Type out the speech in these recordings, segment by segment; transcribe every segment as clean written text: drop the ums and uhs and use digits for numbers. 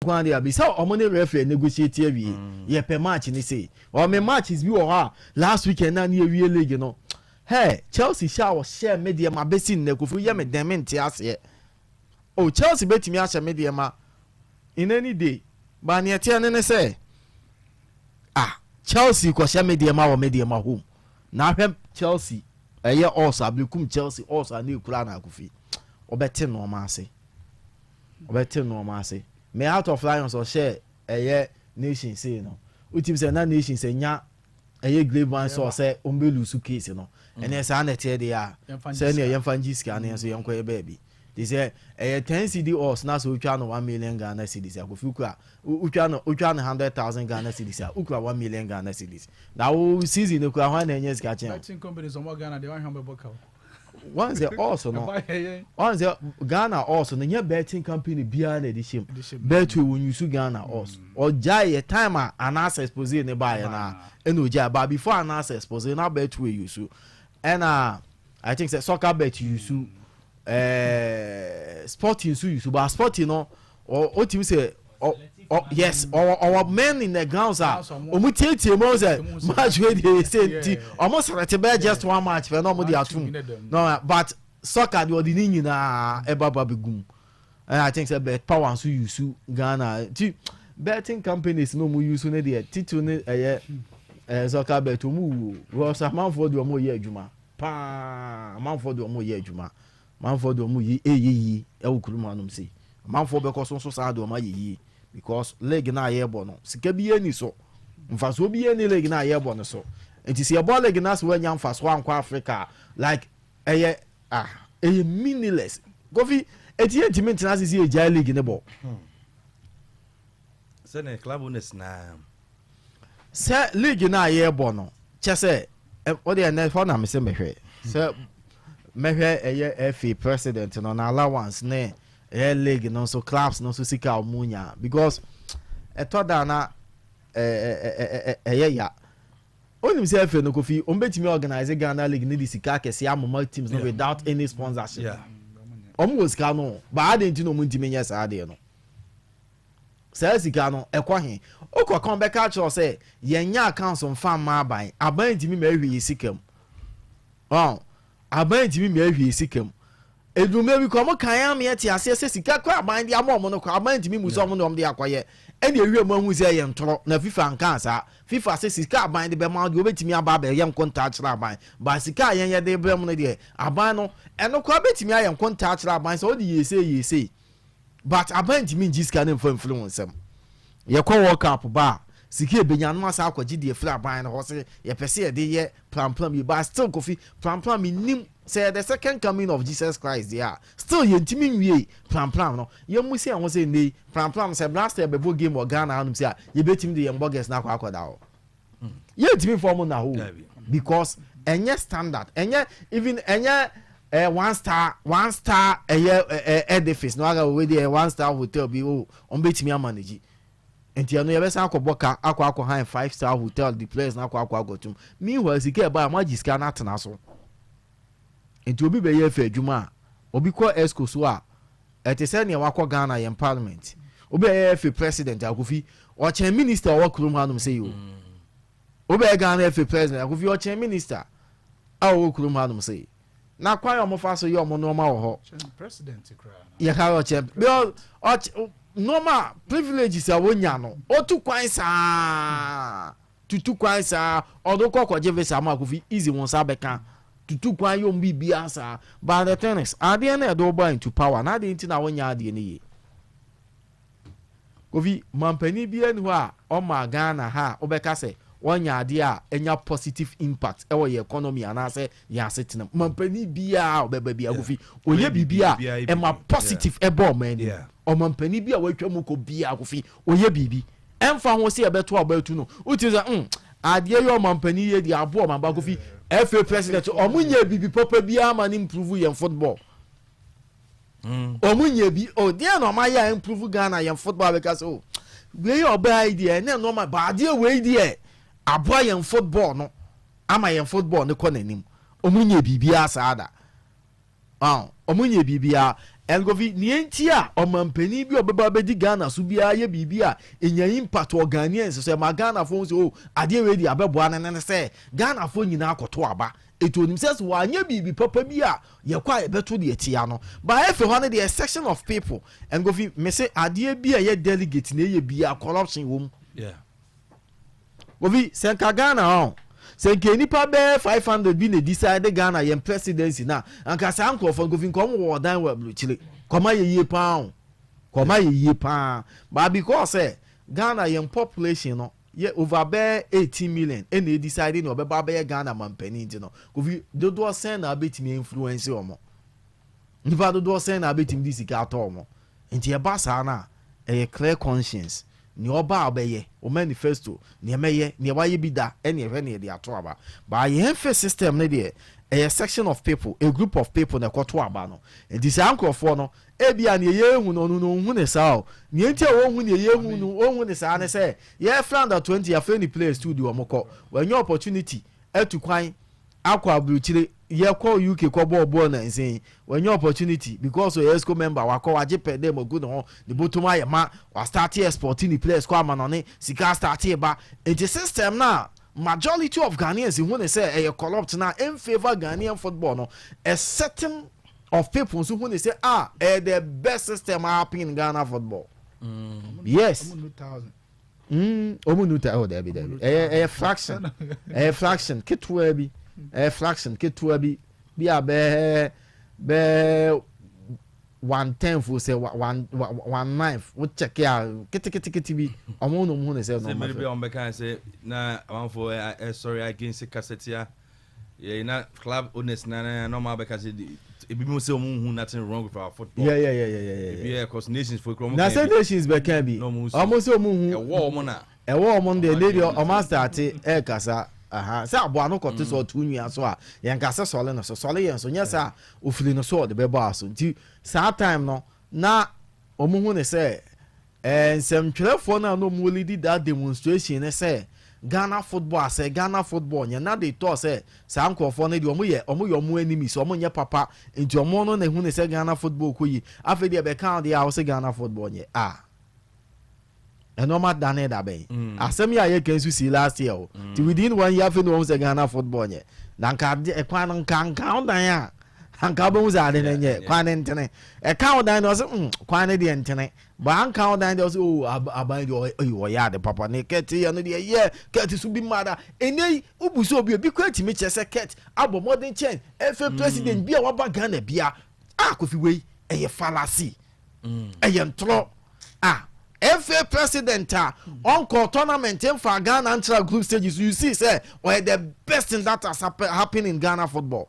Kwan de abi sɛ ɔmo ne referee negotiate awie, yɛpɛ match ne sei. Ɔmo matches bi wɔ hɔ a, last weekend na ne yɛwie league no, hey, Chelsea hyɛ a ɔhyɛ me deɛ ma bɛsi nnɛ, Kofi, yɛ me dɛn me nte aseɛ o. Chelsea bɛtumi ahyɛ me deɛ ma in any day, but neɛ teɛ ne sɛ, ah, Chelsea kɔhyɛ me deɛ ma wɔ me deɛ ma home na ahwɛ Chelsea ɛyɛ ɔs Aberekum Chelsea ɔs a ne ekura na Akofi ɔbɛte nneɛma ase, ɔbɛte nneɛma ase. Mɛ Heart of Lions ɔhyɛ ɛyɛ Nation sei no, wotim sɛ na Nation sɛ nya ɛyɛ grave sɛ ɔsɛ ɔmbɛ lose case no. Ɛnɛ saa na ɛteɛ deɛ a, sɛ ne yɛmfa ngye sika no, yɛn nso yɛnkɔyɛ baabi te sɛ ɛyɛ 10 cedi odds na sɛ wotwa no 1 million Ghana cedis a, Kofi, wokura wotwa no 100,000 Ghana cedis a, wokura 1 million Ghana cedis na wo season no kura hwan na ɛnyɛ sika kyɛn? Betting companies ɔmo Ghana deɛ, wɔn ahwɛ bɛbɔ ka o. Wɔn sɛ odds no, Ɛba yɛ yɛn. Wɔn sɛ Ghana odds no nyɛ betting company biara na ɛde hyɛ mu. Ɛde hyɛ mu. Betway wɔn use Ghana odds. Ɔgya yɛ time a Anas expose ne ba yɛ na ɛna ogya ba. Before Anas expose na Betway use, ɛna I think sɛ Soccer Bet use, Sporting nso use, but Sporting no ɔ otimi sɛ ɔ ɔ yes, ɔwɔ men in the grounds a ɔmo tietie mu sɛ match wey dey say nti ɔmo select bɛyɛ just one match fɛ na ɔmo de atum no. But soccer deɛ, ɔde ne nyinaa ɛba ba bɛ gum. And I think sɛ Bet Power nso use Ghana ti betting companies na ɔmo use ne deɛ titiri ne ɛyɛ soccer bet. Ɔmo wu because amanfoɔ deɛ, ɔmo yɛ adwuma paa. Amanfoɔ deɛ, ɔmo yɛ adwuma. Amanfoɔ deɛ, ɔmo yi ɛyɛ yie ɛwɔ kurom hanom se amanfoɔ bɛkɔ so nso saa deɛ, ɔmo ayɛ yie because league na yɛbɔ no, sika bi yɛ ni so, mfasoɔ bi yɛ ni league na yɛbɔ no so. Nti sɛ yɛbɔ league na sɛ wɔanya mfasoɔ ankɔ Africa, like ɛyɛ, ah, ɛyɛ meaningless, Kofi. Eti yɛ ntumi ntena ase si egya league ne bɔ. Sɛne club owners na Sɛ league na yɛbɔ no, kyɛ sɛ ɔde ɛnɛ hɔ na mesɛ mɛhwɛ sɛ mɛhwɛ ɛyɛ FA president no na allowance ne ɛyɛ league no nso, clubs no nso sika a ɔmo nya, because ɛtɔ da na ɛɛ ɛɛ ɛyɛ ya. Onim sɛ FA no, Kofi, ɔmo bɛtumi organize Ghana league ne de sika akɛseɛ amoma teams no without any sponsorship. Ɔmo wɔ sika no baa de, nti na ɔmo ntumi nyɛ saa adeɛ no. Saa sika no ɛkɔ he? Okɔ kan bɛka kyerɛ sɛ yɛnyɛ accounts nfa mma aban. Aban ntumi ma ehwie yɛ sika mu ɔn, aban ntumi ma ehwie sika mu. Edwuma bi kɔ ɔmo kan ya meɛ te aseɛ sɛ sika kɔ aban de ama ɔmo no kɔ aban ntumi mu sɛ ɔmo na ɔmo de akɔyɛ. Ɛna ewie mu ahu sɛ ɛyɛ ntorɔ na FIFA nka saa. FIFA sɛ sika aban de bɛma deɛ, obetumi aba abɛyɛ nkontaa kyerɛ aban ba. Sika a yɛn yɛ de brɛ mu no deɛ, aban no ɛno koraa bɛtumi ayɛ nkontaa kyerɛ aban sɛ ɔde yie sei yie sei, but aban ntumi ngye sika ne nfa mfiri wɔn nsam. Yɛkɔ World Cup ba a, sika ebenya no asa akɔgye deɛ firi aban no hɔ sɛ yɛpɛ sɛ yɛde yɛ plan yi, but still, Kofi, plan mi nim sɛ the second coming of Jesus Christ deɛ a, still yɛntumi nwie plan no. Yɛn mu si ɛho sɛ nne plan sɛ Black Stars bɛbɔ game wɔ Ghana hanom sɛ a, yɛbɛtumi de yɛn burgers na akɔ akɔda hɔ. Yɛntumi fɔm na hɔ because ɛnyɛ standard, ɛnyɛ even ɛnyɛ one star ɛyɛ edifice na waka wei deɛ one star hotel bi o, ɔn bɛtumi ama ne gyi. Nti ɛno yɛbɛsan akɔbɔ ka akɔ han five star hotel, the players na akɔ akɔtum. Meanwhile, sika ɛba a, mo agye sika no atena so. Nti obi bɛyɛ fɛ adwuma a, obi kɔ exco so a, ɛte sɛ nea wakɔ Ghana yɛn parliament. Obi bɛyɛ FA president, Akofi, ɔkyɛn minister ɔwɔ kurom hanom sɛ yi o. Obi bɛyɛ Ghana FA president, Akofi, ɔkyɛn minister a ɔwɔ kurom hanom sɛ yi na kwan a wɔfa so yɛ ɔmo nneɛma wɔ hɔ. Yɛka ɔkyɛn because ɔkyɛ nneɛma privileges a wonya no, otu kwan saa, tutu kwan saa, ɔdo kɔ kɔgye visa ama Akofi easy, wɔn nsa bɛka, tutu kwan yɛ ɔmo biribiara saa. But the thing is, adeɛ no ɛde ɔba into power na adeɛ nti na wonya adeɛ no yie. Kofi, mampanin bi ani hɔ a ɔma Ghana ha a ɔbɛka sɛ wɔnya adeɛ a ɛnya positive impact ɛwɔ yɛ economy anaasɛ yɛn asetena. Mampanin biara a ɔbɛba bi, Akofi, ɔyɛ biribi a ɛma positive ɛbɔ ɔman anim. Ɔmampanin bi a watwa mu kɔ biara, Kofi, ɔyɛ biribi ɛnfa ho sɛ yɛbɛto a ɔbɛto no, wotu sɛ adeɛ yɛ ɔmampanin yɛ de aboɔ ɔman ba. Kofi, FA president, ɔmo nyɛ biribi papa biara ma ne improve yɛn football. Ɔmo nyɛ bi o. Deɛ na ɔmo ayɛ a improve Ghana yɛn football abɛka sɛ o, wei yɛ ɔbaa yi deɛ, ɛnɛ nneɛma baadeɛ wei deɛ aboa yɛn football no ama yɛn football no kɔ n'anim? Ɔmo nyɛ biribiara saa da. Ɔmo nyɛ biribiara. Ɛnkofi nea nti a ɔmampanin bi a ɔbɛba abɛdi Ghana so biara yɛ biribi a ɛnya impact wɔ Ghanaians so, ɛma Ghanafoɔ sɛ, o, adeɛ wei de abɛboa no, ne sɛ Ghanafoɔ nyinaa akɔto aba. Ɛti onim sɛ wɔanyɛ biribi papa bi a, yɛkɔ a, yɛbɛto deɛ tia no. Ba ɛfɛ hɔ no deɛ, section of people. Ɛnkofi me se adeɛ bi a ɛyɛ delegate na ɛyɛ bia, corruption wɔ mu. Obi sɛ nka Ghana hɔ sɛ nka nipa bɛɛ 500 bi na decide Ghana yɛn presidency na anka saa nkurɔfoɔ, Nkofi, nka ɔmo wɔ ɔdan wɔ aburokyire kɔma yɛ yie paa o, kɔma yɛ yie paa. But because sɛ Ghana yɛn population no yɛ over bɛɛ 18 million ɛna e decide na ɔbɛba abɛyɛ Ghana mampanin, ti no, Kofi, dodoɔ sɛn na abɛtumi influence wɔn? Nipa dodoɔ sɛn na abɛtumi de sika atɔ wɔn? Nti ɛba saa na ɛyɛ clear conscience, nea ɔba a ɔbɛyɛ o, manifesto, nea ɛmɛyɛ, nea wayɛ bi da, ɛne ɛhwɛ nea yɛde ato aba. But yɛn fɛ system no deɛ, ɛyɛ section of people, a group of people na ɛkɔto aba no. Nti saa nkurɔfoɔ no, ebi a nea yɛn no, ɔno no ohun ne saa o. Nea nti a wɔn nea yɛn hu no ohun ne saa ne sɛ yɛfrɛ under 20, yɛfrɛ ne players two de wɔn kɔ, wɔnyɛ opportunity ɛtu kwan akɔ aburukyire. Yɛkɔ UK kɔ bɔɔl bɔɔl na nsɛn wɔnyɛ opportunity because ɔyɛ exco member, wakɔ wagye pɛ dɛ mo gu ne ho, ne bɔtɔm ayɛ ma wa start export ne players kɔ ama nɔne sika start ba. Nti system na majority of Ghanaians hu ne sɛ ɛyɛ corrupt na in favour Ghanaian football no, a certain of people nso hu ne sɛ, ah, ɛyɛ the best system happen in Ghana football. Yes. Ɔmu nu ta. Oh, dabi dabi, ɛyɛ fraction, ɛyɛ fraction ketewa bi, ɛyɛ fraction ketewa bi bi a bɛɛ one tenth o, sɛ one one ninth o, check a ketekete bi, ɔmo na ɔmo hu ne sɛ. Sɛ mmiri bi a ɔmo bɛka sɛ na amanfo ɛsɔre against kasatia yɛ na club owners na ɔmo abɛka sɛ ebi mu sɛ ɔmo hu nothing wrong with our football. Yeah. Ebi yɛ cause nations fo kura ɔmo. Na sɛ nations bɛka bi, ɔmo sɛ ɔmo hu. Ɛwɔ ɔmo na. Ɛwɔ ɔmo deɛ, ne deɛ ɔmo asate ɛɛkasa aha sɛ aboa no kɔte sɛ ɔto nua so a, yɛn kasa sɔle no so, sɔle yɛn so nyɛ sɛ a ofiri no so ɔde bɛbɔ aso. Nti saa time no na ɔmo hu ne sɛ nsɛmtwerɛfoɔ no a na ɔmo lead that demonstration ne sɛ Ghana football asɛ, Ghana football nyɛ, na de tɔ sɛ saa nkurɔfoɔ no deɛ, ɔmo yɛ ɔmo enemies, ɔmo nyɛ papa. Nti ɔmo no na ehu ne sɛ Ghana football kɔ yi. Afei deɛ bɛka deɛ a ɔsɛ Ghana football nyɛ a, ɛnɔɔma dane da bɛn. Asɛm yi a yɛka nso si last year o. Ti within one year, afei na wɔn sɛ Ghana football nyɛ na nka ɛkwan no nka ɔdan a anka wobɛhu sɛ ade no nyɛ kwan ne ntene ɛka wo dan deɛ, ɔsɛ kwan ne deɛ ntene ba anka wo dan deɛ, ɔsɛ o, aban deɛ ɔyɛ ɔyɛ ade papa ne Kurt yɛ no deɛ yɛ Kurt so bi mada. Ɛnɛ yi wobu sɛ obi kora tumi kyerɛ sɛ Kurt abɔ mmɔden kyɛn ɛfɛ president bi a waba Ghana bia a. Kofi, wei ɛyɛ fallacy, ɛyɛ ntorɔ. A FA president a ɔnkɔ tournament mfa Ghana ntra group stages, you see sɛ ɔyɛ the best thing that has happened in Ghana football?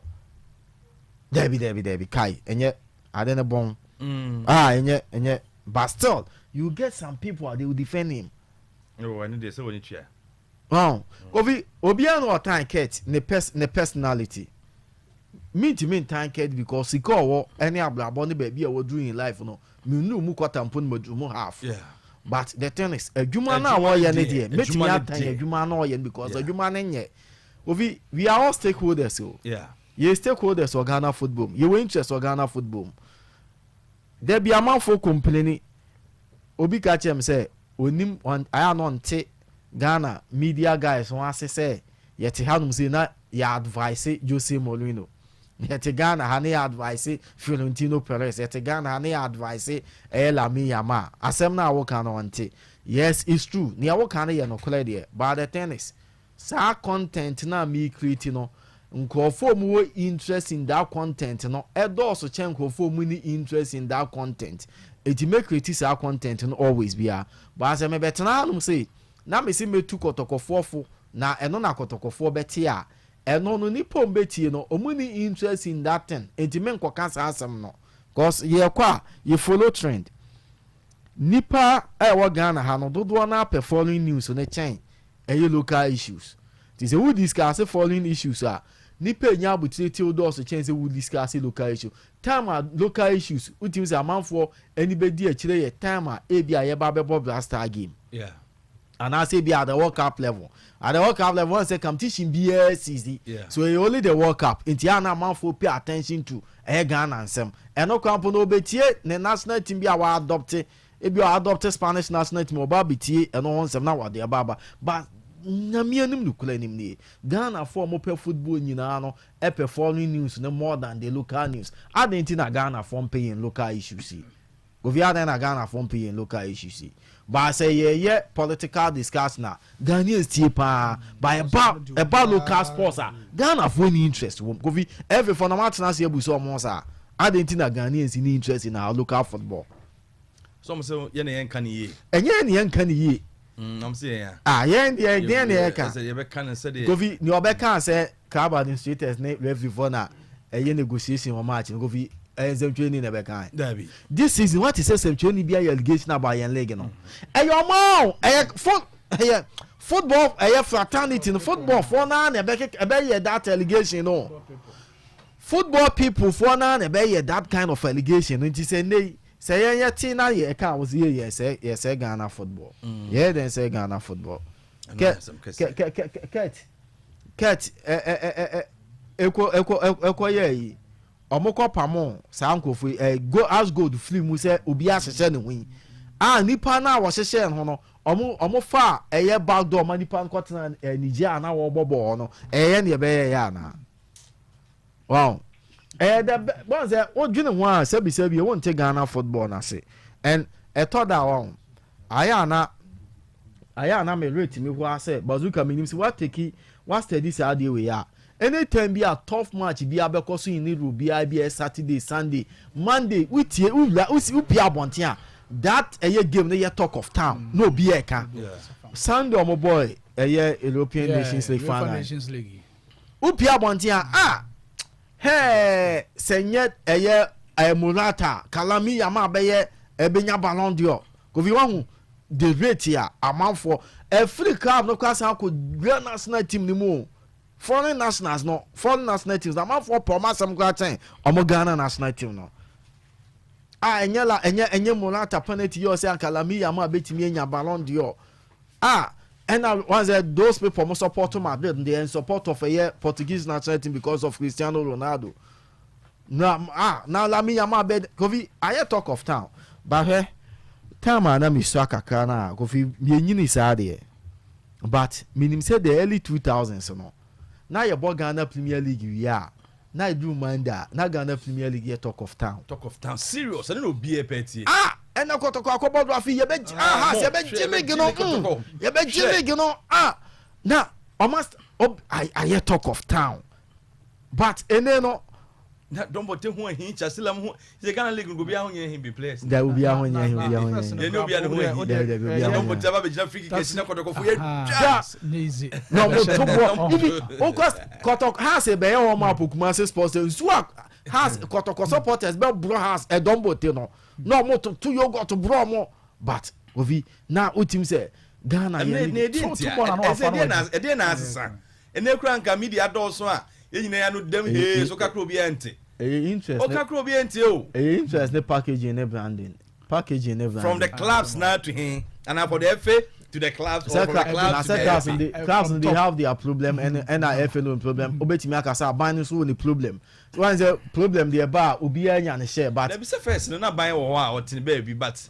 Dabi dabi dabi, kai, ɛnyɛ ade ne bɔn. Ah, ɛnyɛ, but still you get some people they will defend him. Oh, ɛno deɛ sɛ wɔne tua. Oh, Kofi, obiara na ɔtan Kurt ne personality. Mintimi ntan Kurt because sika ɔwɔ ɛne abrabɔ ne baabi a wɔduru in life no, minnu mu kɔta mpo no, maduru mu half. But the thing is, adwuma no a wɔyɛ ne deɛ, mɛtumi atan adwuma no ɔyɛ no because adwuma no nyɛ. Kofi, we are all stakeholders o. Yɛ stakeholders wɔ Ghana football mu, yɛwɔ interest wɔ Ghana football mu. Dabi, amanfoɔ complain. Obi ka kyerɛ m sɛ onim ayɛ no nte Ghana media guys ho ase sɛ yɛte hanom sɛ na yɛ advice Jose Mourinho, yɛte Ghana ha ne yɛ advice Florentino Perez, yɛte Ghana ha ne yɛ advice ɛyɛ Lamine Yamal. Asɛm no a woka no ɔnte. Yes, it's true, nea woka no yɛ nokorɛ deɛ, but the thing is, saa content na mi create no, nkurɔfoɔ mu wɔ interest in that content no ɛdɔɔso kyɛn nkurɔfoɔ mu ni interest in that content. Eti me create saa content no always bia, but asɛ mebɛtena hanom sɛ na mesi metu kɔtɔkɔfoɔ fo na ɛno na kɔtɔkɔfoɔ bɛte a, ɛno no nipa ɔmo bɛtie no, ɔmo ni interest in that thing. Eti me nkɔka saa asɛm no cause yɛkɔ a yɛ follow trend. Nipa a ɛwɔ Ghana ha no dodoɔ no apɛ foreign news ne kyɛn ɛyɛ local issues. Ti sɛ wo discuss foreign issues a, nipa enya abotire tie dɔɔso kyɛn sɛ wo discuss local issue. Time a local issues wotumi sɛ amanfoɔ ani bɛdi akyire yɛ time a ebi a yɛba bɛbɔ Black Star game. Anaasɛ bi at the World Cup level, at the World Cup level, wɔn sɛ competition biara sisi so ɛyɛ only the World Cup nti a na amanfoɔ pay attention to ɛyɛ Ghana nsɛm. Ɛno kora mpo na obetie ne national team bi a wɔadopt, ebi a adopt Spanish national team, ɔba abetie ɛno ho nsɛm na wɔde ɛba aba. But Nyame anim no kura anim nie, Ghanafoɔ a wɔpɛ football nyinaa no ɛpɛ foreign news no more than the local news. Adɛn nti na Ghanafoɔ mpɛ yɛn local issues yi, Kofi? Adɛn na Ghanafoɔ mpɛ yɛn local issues yi? But sɛ yɛyɛ political discussion a, Ghanaians tie paa, but ɛba local sports a, Ghanafoɔ ni interest wɔ mu. Kofi, ɛfɛfoɔ na wɔatena ase abu sɛ ɔmo saa, adɛn nti na Ghanaians ni interest in our local football? So ɔmo sɛ yɛn na yɛn ka ne yie. Ɛnyɛ ne yɛn ka ne yie. Ɔmo sɛ yɛn a. Ah, yɛn deɛ, deɛ ne yɛn ka. Ɛsɛ yɛbɛka ne sɛdeɛ. Kofi, nea ɔbɛka sɛ club administrators ne referee foɔ na ɛyɛ negotiation wɔ match no, Kofi, ɛyɛ nsɛmtwerɛni na ɛbɛka? Dabi. This season, what is sɛ nsɛmtwerɛni bi ayɛ allegation about yɛn league no? Ɛyɛ ɔmo o, ɛyɛ football, ɛyɛ fraternity no, football foɔ naa na ɛbɛkeka ɛbɛyɛ that allegation no. Football people foɔ naa na ɛbɛyɛ that kind of allegation no. Nti sɛ ne sɛ yɛn yɛ te na yɛ ɛka a, wɔsi yɛ sɛ Ghana football, yɛ dɛn sɛ Ghana football? Ɛno Kɛ yɛ asɛm kɛseɛ. Kɛ kɛ kɛ kɛt kɛt ɛ ɛ ɛ ɛ ekɔ yɛ yi, ɔmo kɔ pamo saa nkurɔfoɔ yi, ɛ go Ashgold firi mu sɛ obi ahyehyɛ ne ho yi a, nipa na wɔhyehyɛ ne ho no, ɔmo fa ɛyɛ back door ma nipa nkɔtena Nigeria na wɔbɔ bɔɔl no. Ɛyɛ ne ɛbɛyɛ yɛ ana? Wow, ɛyɛ dɛ bɔn sɛ wodwene ho a, sɛbisɛbi, wonte Ghana football n'ase. And ɛtɔ da wɔn ayɛ ana me rate mi hɔ asɛ Bazooka. Mi nim sɛ watake wastudy saa adeɛ wei a, anytime bi a tough match bi abɛkɔ so in Europe biara bi a, Saturday, Sunday, Monday, wotie, wowura, wosi, wopie abɔnten a, that ɛyɛ game no yɛ talk of town na obi yɛ ka. Sunday ɔmo boy ɛyɛ European Nations League UEFA final. Nations League. Wopie abɔnten a, ah, hɛɛ, sɛ nyɛ ɛyɛ Morata Lamine Yamal bɛyɛ ɛbɛnya Ballon d'Or. Kofi, wahu the rate a amanfoɔ ɛfiri club no kora san kɔ real national team ni mu o. Foreign nationals no, foreign national teams, amanfoɔ pɔ ɔmo asɛm kora kyɛn ɔmo Ghana national team no a. Ɛnyɛ la ɛnyɛ Morata penalty yɛ ɔsɛ anka Lamine Yamal bɛtumi anya Ballon d'Or a. Ɛna wɔn sɛ those people mo support Madrid, they are in support of ɛyɛ Portuguese national team because of Cristiano Ronaldo na ah, na Lamine Yamal bɛ. Kofi, ayɛ talk of town. Bahwɛ time a na mi sua kakra na Kofi miɛnyini saa deɛ, but minim sɛ the early 2000s no, na yɛbɔ Ghana Premier League wie a, na edu Monday a, na Ghana Premier League yɛ talk of town. Talk of town, serious. Ɛno na obi yɛ pɛ tie. Ah, ɛnna Kɔtɔkɔ akɔbɔ do afi yɛbɛ ah, ha yɛbɛ gye league no, yɛbɛ gye league no. Ah, na ɔma ayɛ talk of town, but ene no. Na dɔnbɔte ho ahi kyasilam ho sɛ Ghana league no, obi aho nyɛ hin bi players. Da obi aho nyɛ hin, obi aho nyɛ hin. Yɛn ni obi aho nyɛ hin. Dabi, dabi, obi aho nyɛ. Dɔnbɔte aba bɛgyina free kick akyi na Kɔtɔkɔfo yɛ twa. Na ɔmo to bɔ ibi okɔ Kɔtɔkɔ Hearts bɛyɛ wɔn a Pokumase Sports nsu a, Hearts, Kɔtɔkɔ supporters bɛ borɔ Hearts ɛdɔnbɔte no na ɔmo to yogurt borɔ ɔmo. But Ovi na wotim sɛ Ghana yɛ ne ɛdeɛ ntia ɛdeɛ na asesa ɛnɛ kura nka media dɔɔso a, yɛn nyinaa yɛ no dɛm hee so kakra, obi ɛnte. Ɛyɛ interest. Ɔkakra, obi ɛnte o. Ɛyɛ interest ne packaging ne branding, packaging ne branding. From the clubs na to him and for the FA to the clubs or from the clubs to the clubs FA. The clubs, they have their problem ɛna FA no problem. Obetumi akasa aban no so wɔ ne problem. Wɔn sɛ problem deɛ ba a, obiara nya ne share, but. Dabi, sɛ first no na ban wɔ hɔ a ɔtene baabi, but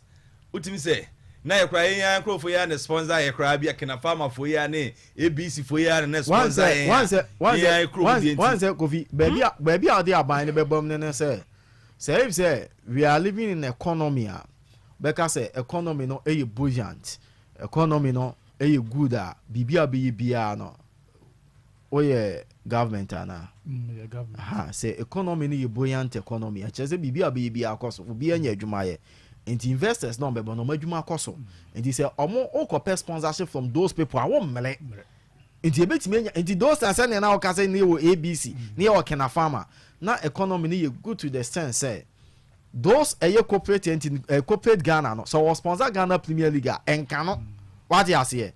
wotumi sɛ na yɛ kora yɛn nkurɔfoɔ yi a ne sponsor yɛ kora bi akena farmerfoɔ yi a ne ABC foɔ yi a ne sponsor yɛn a yɛn kurom deɛ. Wɔn sɛ Kofi, baabi a ɔde aban no bɛbɔ mu ne sɛ if sɛ we are living in economy a, bɛka sɛ economy no ɛyɛ buoyant, economy no ɛyɛ good a, biribi a bɛyɛ biara no, woyɛ government ana ha sɛ economy no yɛ buoyant economy, ɛkyerɛ sɛ biribi a bɛyɛ biara kɔ so, obiara nya adwuma yɛ, nti investors na ɔbɛbɔ no, ɔmo adwuma kɔ so. Nti sɛ ɔmo wokɔpɛ sponsorship from those people a, wɔmmɛlɛ nti ebetumi anya. Nti those times, sɛnea na ɔka sɛ ne yɛ wɔ ABC ne yɛ wɔ Kena Farmer na economy no yɛ good to the sense sɛ those ɛyɛ corporate entity, corporate Ghana no, sɛ ɔwɔ sponsor Ghana Premier League a, ɛnka no wate aseɛ.